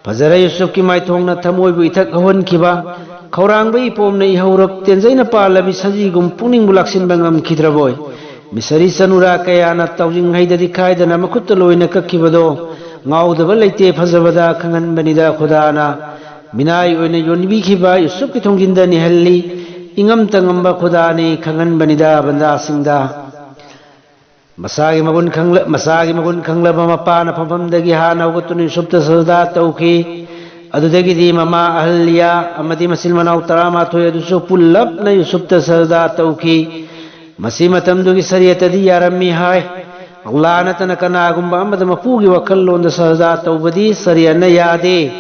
ꯐꯖꯔꯦ ꯌꯨꯁꯨꯞꯀꯤ ꯃꯥꯏꯊꯣꯡꯅ ꯊꯃꯣꯏꯕꯨ ꯏꯊꯛ ꯍꯧꯍꯟꯈꯤꯕ, ꯈꯧꯔꯥꯡꯕ ꯏꯄꯣꯝꯅ ꯏꯍꯧꯔꯛ ꯇꯦꯟꯖꯩꯅ ꯄꯥꯜꯂꯕꯤ ꯁꯖꯤꯒꯨꯝ ꯄꯨꯛꯅꯤꯡꯕꯨ ꯂꯥꯛꯁꯤꯟꯕ ꯉꯝꯈꯤꯗ꯭ꯔꯕꯣꯏ꯫ ꯃꯤꯁꯔꯤ ꯆꯅꯨꯔꯥ ꯀꯌꯥꯅ ꯇꯥꯎꯖꯤꯡ ꯍꯩꯗꯗꯤ ꯈꯥꯏꯗꯅ ꯃꯈꯨꯠꯇ ꯂꯣꯏꯅ ꯀꯛꯈꯤꯕꯗꯣ ꯉꯥꯎꯗꯕ ꯂꯩꯇꯦ ꯐꯖꯕꯗ ꯈꯪꯍꯟꯕꯅꯤꯗ ꯈꯨꯗꯥꯅ꯫ ꯃꯤꯅꯥꯏ ꯑꯣꯏꯅ ꯌꯣꯟꯕꯤꯈꯤꯕ ꯌꯨꯁꯨꯞꯀꯤ ꯊꯣꯡꯖꯤꯟꯗ ꯅꯤꯍꯜꯂꯤ, ꯏꯉꯝꯇ ꯉꯝꯕ ꯈꯨꯗꯥꯅꯤ ꯈꯪꯍꯟꯕꯅꯤꯗ ꯕꯟꯗꯥꯁꯤꯡꯗ꯫ ꯃꯁꯥꯒꯤ ꯃꯒꯨꯟ ꯈꯪꯂ-, ꯃꯁꯥꯒꯤ ꯃꯒꯨꯟ ꯈꯪꯂꯕ ꯃꯄꯥꯅ ꯐꯝꯐꯝꯗꯒꯤ ꯍꯥꯟꯅ ꯍꯧꯒꯠꯇꯨꯅ ꯌꯨꯁꯨꯞꯇ ꯁꯖꯗꯥ ꯇꯧꯈꯤ꯫ ꯑꯗꯨꯗꯒꯤꯗꯤ ꯃꯃꯥ ꯑꯍꯜꯂꯤꯌꯥ ꯑꯃꯗꯤ ꯃꯆꯤꯟ ꯃꯅꯥꯎ ꯇꯔꯥꯃꯥꯊꯣꯏ ꯑꯗꯨꯁꯨ ꯄꯨꯜꯂꯞꯅ ꯌꯨꯁꯨꯞꯇ ꯁꯖꯗꯥ ꯇꯧꯈꯤ꯫ ꯃꯁꯤ ꯃꯇꯝꯗꯨꯒꯤ ꯁꯔꯤꯌꯠꯇꯗꯤ ꯌꯥꯔꯝꯃꯤ ꯍꯥꯏ꯫ ꯑꯜꯂꯥꯍ ꯅꯠꯇꯅ ꯀꯅꯥꯒꯨꯝꯕ ꯑꯃꯗ ꯃꯄꯨꯒꯤ ꯋꯥꯈꯜꯂꯣꯟꯗ ꯁꯖꯗꯥ ꯇꯧꯕꯗꯤ ꯁꯔꯤꯌꯠꯅ ꯌꯥꯗꯦ꯫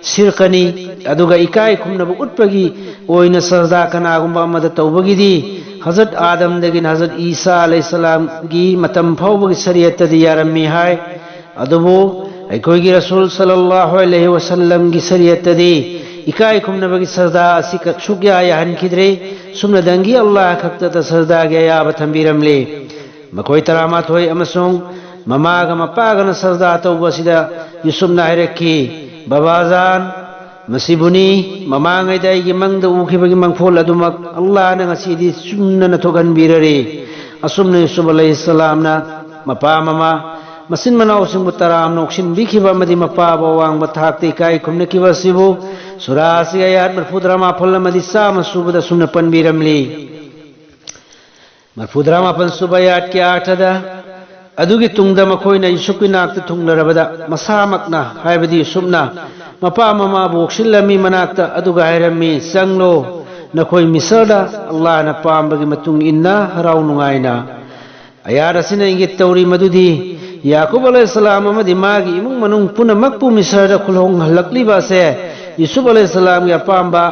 ꯁꯤꯔꯀꯅꯤ꯫ ꯑꯗꯨꯒ ꯏꯀꯥꯏ ꯈꯨꯝꯅꯕ ꯎꯠꯄꯒꯤ ꯑꯣꯏꯅ ꯁꯖꯗꯥ ꯀꯅꯥꯒꯨꯝꯕ ꯑꯃꯗ ꯇꯧꯕꯒꯤꯗꯤ ꯍꯖꯔꯠ ꯑꯥꯗꯝꯗꯒꯤꯅ ꯍꯖꯔꯠ ꯏꯁꯥ ꯑꯂꯩꯍꯤꯁꯁꯂꯥꯝꯒꯤ ꯃꯇꯝ ꯐꯥꯎꯕꯒꯤ ꯁꯔꯤꯌꯠꯇꯗꯤ ꯌꯥꯔꯝꯃꯤ ꯍꯥꯏ꯫ ꯑꯗꯨꯕꯨ ꯑꯩꯈꯣꯏꯒꯤ ꯔꯁꯨꯜ ꯁꯜꯂꯜꯂꯥꯍꯨ ꯑꯂꯩꯍꯤ ꯋꯁꯜꯂꯝꯒꯤ ꯁꯔꯤꯌꯠꯇꯗꯤ ꯏꯀꯥꯏ ꯈꯨꯝꯅꯕꯒꯤ ꯁꯖꯗꯥ ꯑꯁꯤ ꯀ-, ꯁꯨꯛꯌꯥ ꯌꯥꯍꯟꯈꯤꯗ꯭ꯔꯦ꯫ ꯁꯨꯞꯅꯗꯪꯒꯤ ꯑꯜꯂꯥꯍ ꯈꯛꯇꯗ ꯁꯖꯗꯥꯒꯤ ꯑꯌꯥꯕ ꯊꯝꯕꯤꯔꯝꯂꯦ꯫ ꯃꯈꯣꯏ ꯇꯔꯥꯃꯥꯊꯣꯏ ꯑꯃꯁꯨꯡ ꯃꯃꯥꯒ ꯃꯄꯥꯒꯅ ꯁꯖꯗꯥ ꯇꯧꯕ ꯑꯁꯤꯗ ꯌꯨꯁꯨꯞꯅ ꯍꯥꯏꯔꯛꯈꯤ, "ꯕꯕꯥꯖꯥꯟ, ꯃꯁꯤꯕꯨꯅꯤ ꯃꯃꯥꯡꯉꯩꯗ ꯑꯩꯒꯤ ꯃꯪꯗ ꯎꯈꯤꯕꯒꯤ ꯃꯪꯐꯣꯜ ꯑꯗꯨꯃꯛ ꯑꯜꯂꯥꯍꯅ ꯉꯁꯤꯗꯤ ꯆꯨꯝꯅꯅ ꯊꯣꯛꯍꯟꯕꯤꯔꯔꯦ꯫" ꯑꯁꯨꯝꯅ ꯌꯨꯁꯨꯞ ꯑꯂꯩꯍꯤꯁꯁꯂꯥꯝꯅ ꯃꯄꯥ ꯃꯃꯥ ꯃꯆꯤꯟ ꯃꯅꯥꯎꯁꯤꯡꯕꯨ ꯇꯔꯥꯝꯅ ꯑꯣꯛꯁꯤꯟꯕꯤꯈꯤꯕ ꯑꯃꯗꯤ ꯃꯄꯥꯕꯨ ꯑꯋꯥꯡꯕ ꯊꯥꯛꯇ ꯏꯀꯥꯏ ꯈꯨꯝꯅꯈꯤꯕ ꯑꯁꯤꯕꯨ ꯁꯨꯔꯥ ꯑꯁꯤ ꯑꯌꯥꯠ ꯃꯔꯐꯨꯇꯔꯥ ꯃꯥꯄꯜ ꯑꯃꯗꯤ ꯆꯥꯝꯃ ꯁꯨꯕꯗ ꯑꯁꯨꯝꯅ ꯄꯟꯕꯤꯔꯝꯂꯤ꯫ ꯃꯔꯐꯨꯇꯔꯥ ꯃꯥꯄꯜ ꯁꯨꯕ ꯑꯌꯥꯠꯀꯤ ꯑꯥꯔꯊꯗ, ꯑꯗꯨꯒꯤ ꯇꯨꯡꯗ ꯃꯈꯣꯏꯅ ꯌꯨꯁꯨꯞꯀꯤ ꯅꯥꯛꯇ ꯊꯨꯡꯂꯔꯕꯗ, ꯃꯁꯥꯃꯛꯅ, ꯍꯥꯏꯕꯗꯤ ꯌꯨꯁꯨꯞꯅ, ꯃꯄꯥ ꯃꯃꯥꯕꯨ ꯑꯣꯛꯁꯤꯜꯂꯝꯃꯤ ꯃꯅꯥꯛꯇ, ꯑꯗꯨꯒ ꯍꯥꯏꯔꯝꯃꯤ, "ꯆꯪꯂꯣ, ꯅꯈꯣꯏ ꯃꯤꯁꯔꯗ ꯑꯜꯂꯥꯍꯅ ꯄꯥꯝꯕꯒꯤ ꯃꯇꯨꯡ ꯏꯟꯅ ꯍꯔꯥꯎ ꯅꯨꯡꯉꯥꯏꯅ꯫" ꯑꯌꯥꯠ ꯑꯁꯤꯅ ꯏꯪꯒꯤꯠ ꯇꯧꯔꯤ ꯃꯗꯨꯗꯤ ꯌꯥꯀꯨꯕ ꯑꯂꯩꯍꯤꯁꯁꯂꯥꯝ ꯑꯃꯗꯤ ꯃꯥꯒꯤ ꯏꯃꯨꯡ ꯃꯅꯨꯡ ꯄꯨꯝꯅꯃꯛꯄꯨ ꯃꯤꯁꯔꯗ ꯈꯨꯜꯍꯣꯡꯍꯜꯂꯛꯂꯤꯕ ꯑꯁꯦ ꯌꯨꯁꯨꯞ ꯑꯂꯩꯍꯤꯁꯁꯂꯥꯝꯒꯤ ꯑꯄꯥꯝꯕ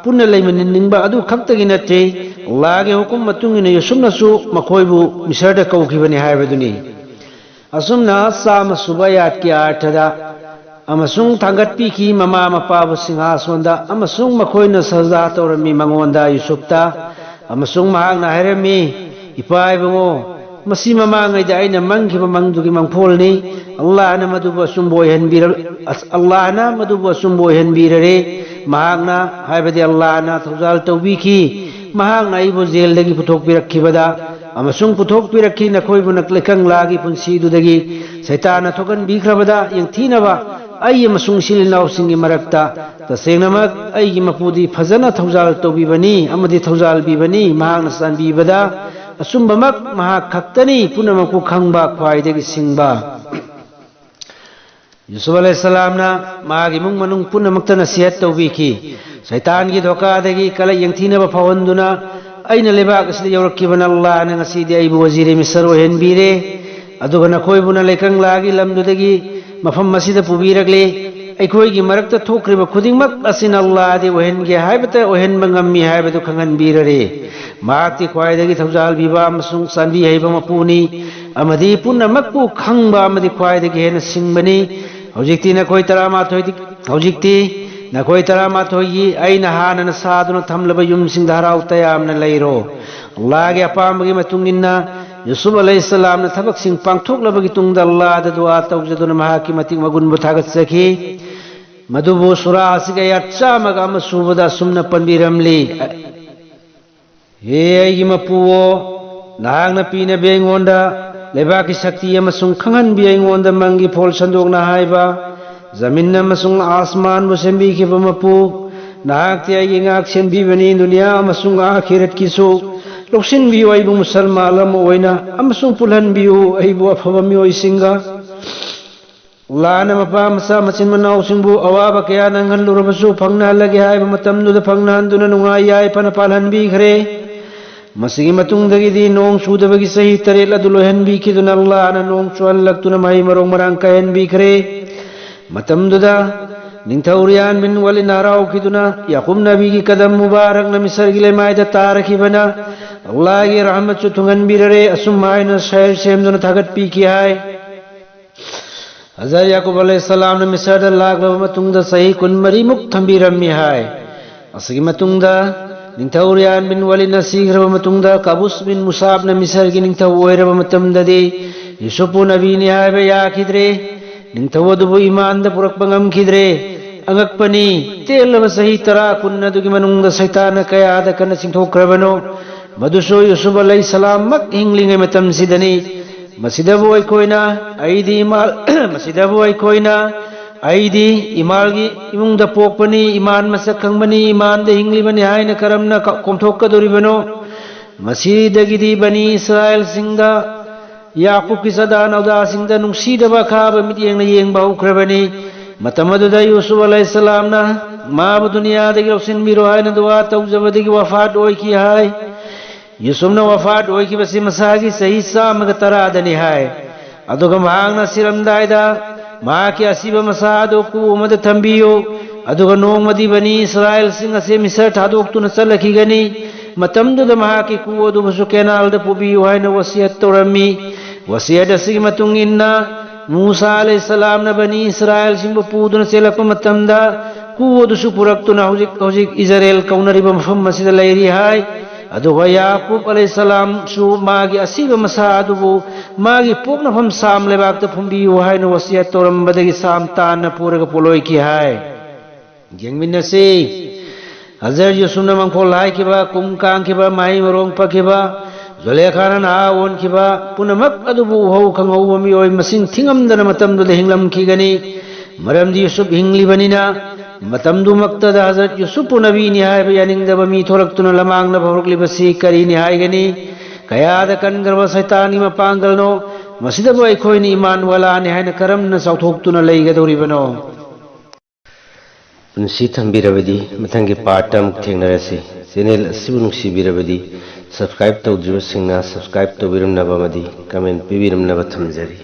ꯄꯨꯟꯅ ꯂꯩꯃꯤꯟꯅꯅꯤꯡꯕ ꯑꯗꯨ ꯈꯛꯇꯒꯤ ꯅꯠꯇꯦ, ꯑꯜꯂꯥꯍꯒꯤ ꯍꯨꯀꯨꯝ ꯃꯇꯨꯡ ꯏꯟꯅ ꯌꯨꯁꯨꯞꯅꯁꯨ ꯃꯈꯣꯏꯕꯨ ꯃꯤꯁꯔꯗ ꯀꯧꯈꯤꯕꯅꯤ ꯍꯥꯏꯕꯗꯨꯅꯤ꯫ ꯑꯁꯨꯝꯅ ꯆꯥꯝꯃ ꯁꯨꯕ ꯑꯥꯌꯥꯠꯀꯤ ꯑꯥꯔꯊꯗ, "ꯑꯃꯁꯨꯡ ꯊꯥꯡꯒꯠꯄꯤꯈꯤ ꯃꯃꯥ ꯃꯄꯥꯕꯨ ꯁꯤꯡꯍꯥꯁꯣꯟꯗ, ꯑꯃꯁꯨꯡ ꯃꯈꯣꯏꯅ ꯁꯖꯗꯥ ꯇꯧꯔꯝꯃꯤ ꯃꯉꯣꯟꯗ, ꯌꯨꯁꯨꯞꯇ, ꯑꯃꯁꯨꯡ ꯃꯍꯥꯛꯅ ꯍꯥꯏꯔꯝꯃꯤ, 'ꯏꯄꯥ ꯏꯕꯨꯡꯉꯣ, ꯃꯁꯤ ꯃꯃꯥꯡꯉꯩꯗ ꯑꯩꯅ ꯃꯪꯈꯤꯕ ꯃꯪꯗꯨꯒꯤ ꯃꯪꯐꯣꯜꯅꯤ꯫ ꯑꯜꯂꯥꯍꯅ ꯃꯗꯨꯕꯨ ꯑꯆꯨꯝꯕ ꯑꯣꯏꯍꯟꯕꯤꯔ-, ꯑꯁ-, ꯑꯜꯂꯥꯍꯅ ꯃꯗꯨꯕꯨ ꯑꯆꯨꯝꯕ ꯑꯣꯏꯍꯟꯕꯤꯔꯔꯦ꯫ ꯃꯍꯥꯛꯅ, ꯍꯥꯏꯕꯗꯤ ꯑꯜꯂꯥꯍꯅ, ꯊꯧꯖꯥꯜ ꯇꯧꯕꯤꯈꯤ꯫ ꯃꯍꯥꯛꯅ ꯑꯩꯕꯨ ꯖꯦꯜꯗꯒꯤ ꯄꯨꯊꯣꯛꯄꯤꯔꯛꯈꯤꯕꯗ, ꯑꯃꯁꯨꯡ ꯄꯨꯊꯣꯛꯄꯤꯔꯛꯈꯤ ꯅꯈꯣꯏꯕꯨ ꯅꯛ-, ꯂꯩꯀꯪꯂꯥꯒꯤ ꯄꯨꯟꯁꯤꯗꯨꯗꯒꯤ ꯁꯩꯇꯥꯟꯅ ꯊꯣꯛꯍꯟꯕꯤꯈ꯭ꯔꯕꯗ ꯌꯦꯡꯊꯤꯅꯕ ꯑꯩ ꯑꯃꯁꯨꯡ ꯏꯆꯤꯜ ꯏꯅꯥꯎꯁꯤꯡꯒꯤ ꯃꯔꯛꯇ꯫ ꯇꯁꯦꯡꯅꯃꯛ ꯑꯩꯒꯤ ꯃꯄꯨꯗꯤ ꯐꯖꯅ ꯊꯧꯖꯥꯜ ꯇꯧꯕꯤꯕꯅꯤ ꯑꯃꯗꯤ ꯊꯧꯖꯥꯜ ꯄꯤꯕꯅꯤ꯫ ꯃꯍꯥꯛꯅ ꯆꯥꯟꯕꯤꯕꯗ ꯑꯆꯨꯝꯕꯃꯛ ꯃꯍꯥꯛ ꯈꯛꯇꯅꯤ, ꯄꯨꯝꯅꯃꯛꯄꯨ ꯈꯪꯕ, ꯈ꯭ꯋꯥꯏꯗꯒꯤ ꯁꯤꯡꯕ.'" ꯌꯨꯁꯨꯐ ꯑꯂꯩꯍꯤꯁꯁꯂꯥꯝꯅ ꯃꯍꯥꯛꯀꯤ ꯏꯃꯨꯡ ꯃꯅꯨꯡ ꯄꯨꯝꯅꯃꯛꯇ ꯅꯁꯤꯍꯠ ꯇꯧꯕꯤꯈꯤ꯫ ꯁꯩꯇꯥꯟꯒꯤ ꯙꯣꯀꯥꯗꯒꯤ ꯀꯂꯛ ꯌꯦꯡꯊꯤꯅꯕ ꯐꯥꯎꯍꯟꯗꯨꯅ, "ꯑꯩꯅ ꯂꯩꯕꯥꯛ ꯑꯁꯤꯗ ꯌꯧꯔꯛꯈꯤꯕꯅ ꯑꯜꯂꯥꯍꯅ ꯉꯁꯤꯗꯤ ꯑꯩꯕꯨ ꯋꯖꯤꯔꯦ ꯃꯤꯁꯔ ꯑꯣꯏꯍꯟꯕꯤꯔꯦ, ꯑꯗꯨꯒ ꯅꯈꯣꯏꯕꯨꯅ ꯂꯩꯀꯪꯂꯥꯒꯤ ꯂꯝꯗꯨꯗꯒꯤ ꯃꯐꯝ ꯑꯁꯤꯗ ꯄꯨꯕꯤꯔꯛꯂꯦ꯫ ꯑꯩꯈꯣꯏꯒꯤ ꯃꯔꯛꯇ ꯊꯣꯛꯈ꯭ꯔꯤꯕ ꯈꯨꯗꯤꯡꯃꯛ ꯑꯁꯤꯅ ꯑꯜꯂꯥꯍꯗꯤ ꯑꯣꯏꯍꯟꯒꯦ ꯍꯥꯏꯕꯇ ꯑꯣꯏꯍꯟꯕ ꯉꯝꯃꯤ ꯍꯥꯏꯕꯗꯨ ꯈꯪꯍꯟꯕꯤꯔꯔꯦ꯫ ꯃꯍꯥꯛꯇꯤ ꯈ꯭ꯋꯥꯏꯗꯒꯤ ꯊꯧꯖꯥꯜꯕꯤꯕ ꯑꯃꯁꯨꯡ ꯆꯥꯟꯕꯤ ꯍꯩꯕ ꯃꯄꯨꯅꯤ, ꯑꯃꯗꯤ ꯄꯨꯝꯅꯃꯛꯄꯨ ꯈꯪꯕ ꯑꯃꯗꯤ ꯈ꯭ꯋꯥꯏꯗꯒꯤ ꯍꯦꯟꯅ ꯁꯤꯡꯕꯅꯤ꯫ ꯍꯧꯖꯤꯛꯇꯤ ꯅꯈꯣꯏ ꯇꯔꯥꯃꯥꯊꯣꯏꯗꯤ-, ꯍꯧꯖꯤꯛꯇꯤ ꯅꯈꯣꯏ ꯇꯔꯥꯃꯥꯊꯣꯏꯒꯤ ꯑꯩꯅ ꯍꯥꯟꯅꯅ ꯁꯥꯗꯨꯅ ꯊꯝꯂꯕ ꯌꯨꯝꯁꯤꯡꯗ ꯍꯔꯥꯎ ꯇꯌꯥꯝꯅ ꯂꯩꯔꯣ꯫ ꯑꯜꯂꯥꯍꯒꯤ ꯑꯄꯥꯝꯕꯒꯤ ꯃꯇꯨꯡ ꯏꯟꯅ ꯌꯨꯁꯨꯐ ꯑꯂꯩꯍꯤꯁꯁꯂꯥꯝꯅ ꯊꯕꯛꯁꯤꯡ ꯄꯥꯡꯊꯣꯛꯂꯕꯒꯤ ꯇꯨꯡꯗ ꯑꯜꯂꯥꯍꯗ ꯗꯨꯑꯥ ꯇꯧꯖꯗꯨꯅ ꯃꯍꯥꯛꯀꯤ ꯃꯇꯤꯛ ꯃꯒꯨꯟꯕꯨ ꯊꯥꯒꯠꯆꯈꯤ꯫ ꯃꯗꯨꯕꯨ ꯁꯨꯔꯥ ꯑꯁꯤꯒꯤ ꯑꯥꯌꯥꯠ ꯆꯥꯝꯃꯒ ꯑꯃ ꯁꯨꯕꯗ ꯑꯁꯨꯝꯅ ꯄꯟꯕꯤꯔꯝꯂꯤ: "ꯍꯦ ꯑꯩꯒꯤ ꯃꯄꯨꯑꯣ, ꯅꯍꯥꯛꯅ ꯄꯤꯅꯕꯤ ꯑꯩꯉꯣꯟꯗ ꯂꯩꯕꯥꯛꯀꯤ ꯁꯛꯇꯤ ꯑꯃꯁꯨꯡ ꯈꯪꯍꯟꯕꯤ ꯑꯩꯉꯣꯟꯗ ꯃꯪꯒꯤ ꯐꯣꯜ ꯁꯟꯗꯣꯛꯅ ꯍꯥꯏꯕ, ꯖꯃꯤꯟ ꯑꯃꯁꯨꯡ ꯑꯥꯁꯃꯥꯟꯕꯨ ꯁꯦꯝꯕꯤꯈꯤꯕ ꯃꯄꯨ, ꯅꯍꯥꯛꯇꯤ ꯑꯩꯒꯤ ꯉꯥꯛ ꯁꯦꯟꯕꯤꯕꯅꯤ, ꯗꯨꯅꯤꯌꯥ ꯑꯃꯁꯨꯡ ꯑꯥꯈꯤꯔꯠꯀꯤꯁꯨ꯫ ꯂꯧꯁꯤꯟꯕꯤꯌꯨ ꯑꯩꯕꯨ ꯃꯨꯁꯜꯃꯥꯟ ꯑꯃ ꯑꯣꯏꯅ, ꯑꯃꯁꯨꯡ ꯄꯨꯜꯍꯟꯕꯤꯌꯨ ꯑꯩꯕꯨ ꯑꯐꯕ ꯃꯤꯑꯣꯏꯁꯤꯡꯒ꯫" ꯑꯜꯂꯥꯍꯅ ꯃꯄꯥ ꯃꯆꯥ ꯃꯆꯤꯟ ꯃꯅꯥꯎꯁꯤꯡꯕꯨ ꯑꯋꯥꯕ ꯀꯌꯥ ꯅꯪꯍꯜꯂꯨꯔꯕꯁꯨ ꯐꯪꯅꯍꯜꯂꯒꯦ ꯍꯥꯏꯕ ꯃꯇꯝꯗꯨꯗ ꯐꯪꯅꯍꯟꯗꯨꯅ ꯅꯨꯡꯉꯥꯏ ꯌꯥꯏꯐꯅ ꯄꯥꯜꯍꯟꯕꯤꯈ꯭ꯔꯦ꯫ ꯃꯁꯤꯒꯤ ꯃꯇꯨꯡꯗꯒꯤꯗꯤ ꯅꯣꯡ ꯆꯨꯗꯕꯒꯤ ꯆꯍꯤ ꯇꯔꯦꯠ ꯑꯗꯨ ꯂꯣꯏꯍꯟꯕꯤꯈꯤꯗꯨꯅ ꯑꯜꯂꯥꯍꯅ ꯅꯣꯡ ꯆꯨꯍꯜꯂꯛꯇꯨꯅ ꯃꯍꯩ ꯃꯔꯣꯡ ꯃꯔꯥꯡ ꯀꯥꯏꯍꯟꯕꯤꯈ꯭ꯔꯦ꯫ ꯃꯇꯝꯗꯨꯗ ꯅꯤꯡꯊꯧ ꯔꯤꯌꯥꯟ ꯕꯤꯟ ꯋꯥꯂꯤꯗꯅ ꯍꯔꯥꯎꯈꯤꯗꯨꯅ ꯌꯥꯀꯨꯕ ꯅꯕꯤꯒꯤ ꯀꯗꯝ ꯃꯨꯕꯥꯔꯛꯅ ꯃꯤꯁꯔꯒꯤ ꯂꯩꯃꯥꯏꯗ ꯇꯥꯔꯛꯈꯤꯕꯅ ꯑꯜꯂꯥꯍꯒꯤ ꯔꯍꯃꯠꯁꯨ ꯊꯨꯡꯍꯟꯕꯤꯔꯔꯦ꯫ ꯑꯁꯨꯝ ꯍꯥꯏꯅ ꯁꯩꯔ ꯁꯦꯝꯗꯨꯅ ꯊꯥꯒꯠꯄꯤꯈꯤ ꯍꯥꯏ꯫ ꯍꯖꯔꯠ ꯌꯥꯀꯨꯕ ꯑꯂꯩꯍꯤꯁꯁꯂꯥꯝꯅ ꯃꯤꯁꯔꯗ ꯂꯥꯛꯂꯕ ꯃꯇꯨꯡꯗ ꯆꯍꯤ ꯀꯨꯟꯃꯔꯤꯃꯨꯛ ꯊꯝꯕꯤꯔꯝꯃꯤ ꯍꯥꯏ꯫ ꯑꯁꯤꯒꯤ ꯃꯇꯨꯡꯗ ꯅꯤꯡꯊꯧ ꯔꯤꯌꯥꯟ ꯕꯤꯟ ꯋꯥꯂꯤꯗꯅ ꯁꯤꯈ꯭ꯔꯕ ꯃꯇꯨꯡꯗ ꯀꯥꯕꯨꯁ ꯕꯤꯟ ꯃꯨꯁꯥꯕꯅ ꯃꯤꯁꯔꯒꯤ ꯅꯤꯡꯊꯧ ꯑꯣꯏꯔꯕ ꯃꯇꯝꯗꯗꯤ ꯌꯨꯁꯨꯐꯄꯨ ꯅꯕꯤꯅꯤ ꯍꯥꯏꯕ ꯌꯥꯈꯤꯗ꯭ꯔꯦ꯫ ꯅꯤꯡꯊꯧ ꯑꯗꯨꯕꯨ ꯏꯃꯥꯟꯗ ꯄꯨꯔꯛꯄ ꯉꯝꯈꯤꯗ꯭ꯔꯦ꯫ ꯑꯉꯛꯄꯅꯤ, ꯇꯦꯜꯂꯕ ꯆꯍꯤ ꯇꯔꯥ ꯀꯨꯟ ꯑꯗꯨꯒꯤ ꯃꯅꯨꯡꯗ ꯁꯩꯇꯥꯟꯅ ꯀꯌꯥꯗ ꯀꯟꯅ ꯆꯤꯡꯊꯣꯛꯈ꯭ꯔꯕꯅꯣ꯫ ꯃꯗꯨꯁꯨ ꯌꯨꯁꯨꯐ ꯑꯂꯩꯍꯤꯁꯁꯂꯥꯝꯃꯛ ꯍꯤꯡꯂꯤꯉꯩ ꯃꯇꯝꯁꯤꯗꯅꯤ꯫ ꯃꯁꯤꯗꯕꯨ ꯑꯩꯈꯣꯏꯅ ꯑꯩꯗꯤ ꯏꯃꯥꯜ ꯃꯁꯤꯗꯕꯨ ꯑꯩꯈꯣꯏꯅ ꯑꯩꯗꯤ ꯏꯃꯥꯜꯒꯤ ꯏꯃꯨꯡꯗ ꯄꯣꯛꯄꯅꯤ, ꯏꯃꯥꯟ ꯃꯁꯛ ꯈꯪꯕꯅꯤ, ꯏꯃꯥꯟꯗ ꯍꯤꯡꯂꯤꯕꯅꯤ ꯍꯥꯏꯅ ꯀꯔꯝꯅ ꯀ- ꯀꯣꯝꯊꯣꯛꯀꯗꯧꯔꯤꯕꯅꯣ? ꯃꯁꯤꯗꯒꯤꯗꯤ ꯕꯅꯤ ꯏꯁꯔꯥꯏꯜꯁꯤꯡꯗ, ꯌꯥꯀꯨꯕꯀꯤ ꯆꯗꯥ ꯅꯧꯗꯥꯁꯤꯡꯗ ꯅꯨꯡꯁꯤꯗꯕ ꯑꯈꯥꯕ ꯃꯤꯠꯌꯦꯡꯅ ꯌꯦꯡꯕ ꯍꯧꯈ꯭ꯔꯕꯅꯤ꯫ ꯃꯇꯝ ꯑꯗꯨꯗ ꯌꯨꯁꯨꯐ ꯑꯂꯩꯍꯤꯁꯁꯂꯥꯝꯅ ꯃꯥꯕꯨ ꯗꯨꯅꯤꯌꯥꯗꯒꯤ ꯂꯧꯁꯤꯟꯕꯤꯔꯣ ꯍꯥꯏꯅ ꯗꯨꯋꯥ ꯇꯧꯖꯕꯗꯒꯤ ꯋꯐꯥꯠ ꯑꯣꯏꯈꯤ ꯍꯥꯏ꯫ ꯌꯨꯁꯨꯐꯅ ꯋꯐꯥꯠ ꯑꯣꯏꯈꯤꯕꯁꯤ ꯃꯁꯥꯒꯤ ꯆꯍꯤ ꯆꯥꯝꯃꯒ ꯇꯔꯥꯗꯅꯤ ꯍꯥꯏ꯫ ꯑꯗꯨꯒ ꯃꯍꯥꯛꯅ ꯁꯤꯔꯝꯗꯥꯏꯗ ꯃꯍꯥꯛꯀꯤ ꯑꯁꯤꯕ ꯃꯁꯥ ꯑꯗꯨ ꯀꯨ ꯑꯃꯗ ꯊꯝꯕꯤꯌꯨ, ꯑꯗꯨꯒ ꯅꯣꯡꯃꯗꯤ ꯕꯅꯤ ꯏꯁꯔꯥꯏꯜꯁꯤꯡ ꯑꯁꯤ ꯃꯤꯁꯔ ꯊꯥꯗꯣꯛꯇꯨꯅ ꯆꯠꯂꯛꯈꯤꯒꯅꯤ꯫ ꯃꯇꯝꯗꯨꯗ ꯃꯍꯥꯛꯀꯤ ꯀꯨ ꯑꯗꯨꯕꯨꯁꯨ ꯀꯦꯅꯥꯜꯗ ꯄꯨꯕꯤꯌꯨ ꯍꯥꯏꯅ ꯋꯁꯤꯌꯠ ꯇꯧꯔꯝꯃꯤ꯫ ꯋꯁꯤꯌꯠ ꯑꯁꯤꯒꯤ ꯃꯇꯨꯡ ꯏꯟꯅ ꯃꯨꯁꯥ ꯑꯂꯩꯍꯤꯁꯁꯂꯥꯝꯅ ꯕꯅꯤ ꯏꯁꯔꯥꯏꯜꯁꯤꯡꯕꯨ ꯄꯨꯗꯨꯅ ꯆꯦꯜꯂꯛꯄ ꯃꯇꯝꯗ ꯀꯨ ꯑꯗꯨꯁꯨ ꯄꯨꯔꯛꯇꯨꯅ ꯍꯧꯖꯤꯛ ꯍꯧꯖꯤꯛ ꯏꯖꯔꯦꯜ ꯀꯧꯅꯔꯤꯕ ꯃꯐꯝ ꯑꯁꯤꯗ ꯂꯩꯔꯤ ꯍꯥꯏ꯫ ꯑꯗꯨꯒ ꯌꯥꯀꯨꯕ ꯑꯂꯩꯍꯤꯁꯁꯂꯥꯝꯁꯨ ꯃꯥꯒꯤ ꯑꯁꯤꯕ ꯃꯁꯥ ꯑꯗꯨꯕꯨ ꯃꯥꯒꯤ ꯄꯣꯛꯅꯐꯝ ꯁꯥꯝ ꯂꯩꯕꯥꯛꯇ ꯐꯨꯝꯕꯤꯌꯨ ꯍꯥꯏꯅ ꯋꯁꯤꯌꯠ ꯇꯧꯔꯝꯕꯗꯒꯤ ꯁꯥꯝ ꯇꯥꯟꯅ ꯄꯨꯔꯒ ꯄꯣꯠꯂꯣꯏꯈꯤ ꯍꯥꯏ꯫ ꯌꯦꯡꯃꯤꯟꯅꯁꯤ꯫ ꯍꯖꯔꯠ ꯌꯨꯁꯨꯐꯅ ꯃꯪꯐꯣꯜ ꯍꯥꯏꯈꯤꯕ, ꯀꯨꯝ ꯀꯥꯡꯈꯤꯕ, ꯃꯍꯩ ꯃꯔꯣꯡ ꯐꯈꯤꯕ, ꯖꯨꯂꯦꯈꯥꯅ ꯅꯍꯥ ꯑꯣꯟꯈꯤꯕ ꯄꯨꯝꯅꯃꯛ ꯑꯗꯨꯕꯨ ꯎꯍꯧ ꯈꯪꯍꯧꯕ ꯃꯤꯑꯣꯏ ꯃꯁꯤꯡ ꯊꯤꯉꯝꯗꯅ ꯃꯇꯝꯗꯨꯗ ꯍꯤꯡꯂꯝꯈꯤꯒꯅꯤ꯫ ꯃꯔꯝꯗꯤ ꯌꯨꯁꯨꯐ ꯍꯤꯡꯂꯤꯕꯅꯤꯅ꯫ ꯃꯇꯝꯗꯨꯃꯛꯇꯗ ꯍꯖꯔꯠ ꯌꯨꯁꯨꯐꯄꯨ ꯅꯕꯤꯅꯤ ꯍꯥꯏꯕ ꯌꯥꯅꯤꯡꯗꯕ ꯃꯤ ꯊꯣꯔꯛꯇꯨꯅ ꯂꯃꯥꯡꯅꯕ ꯍꯧꯔꯛꯂꯤꯕꯁꯤ ꯀꯔꯤꯅꯤ ꯍꯥꯏꯒꯅꯤ? ꯀꯌꯥꯗ ꯀꯟꯈ꯭ꯔꯕ ꯁꯩꯇꯥꯟꯒꯤ ꯃꯄꯥꯡꯒꯜꯅꯣ? ꯃꯁꯤꯗꯕꯨ ꯑꯩꯈꯣꯏꯅ ꯏꯃꯥꯟ ꯋꯥꯂꯥꯅꯤ ꯍꯥꯏꯅ ꯀꯔꯝꯅ ꯆꯥꯎꯊꯣꯛꯇꯨꯅ ꯂꯩꯒꯗꯧꯔꯤꯕꯅꯣ? ꯄꯨꯟꯁꯤ ꯊꯝꯕꯤꯔꯕꯗꯤ ꯃꯊꯪꯒꯤ ꯄꯥꯔꯠꯇ ꯑꯃꯨꯛ ꯊꯦꯡꯅꯔꯁꯤ꯫ ꯆꯦꯅꯦꯜ ꯑꯁꯤꯕꯨ ꯅꯨꯡꯁꯤꯕꯤꯔꯕꯗꯤ ꯁꯕꯁꯀ꯭ꯔꯥꯏꯕ ꯇꯧꯗ꯭ꯔꯤꯕꯁꯤꯡꯅ ꯁꯕꯁꯀ꯭ꯔꯥꯏꯕ ꯇꯧꯕꯤꯔꯝꯅꯕ ꯑꯃꯗꯤ ꯀꯃꯦꯟ ꯄꯤꯕꯤꯔꯝꯅꯕ ꯊꯝꯖꯔꯤ꯫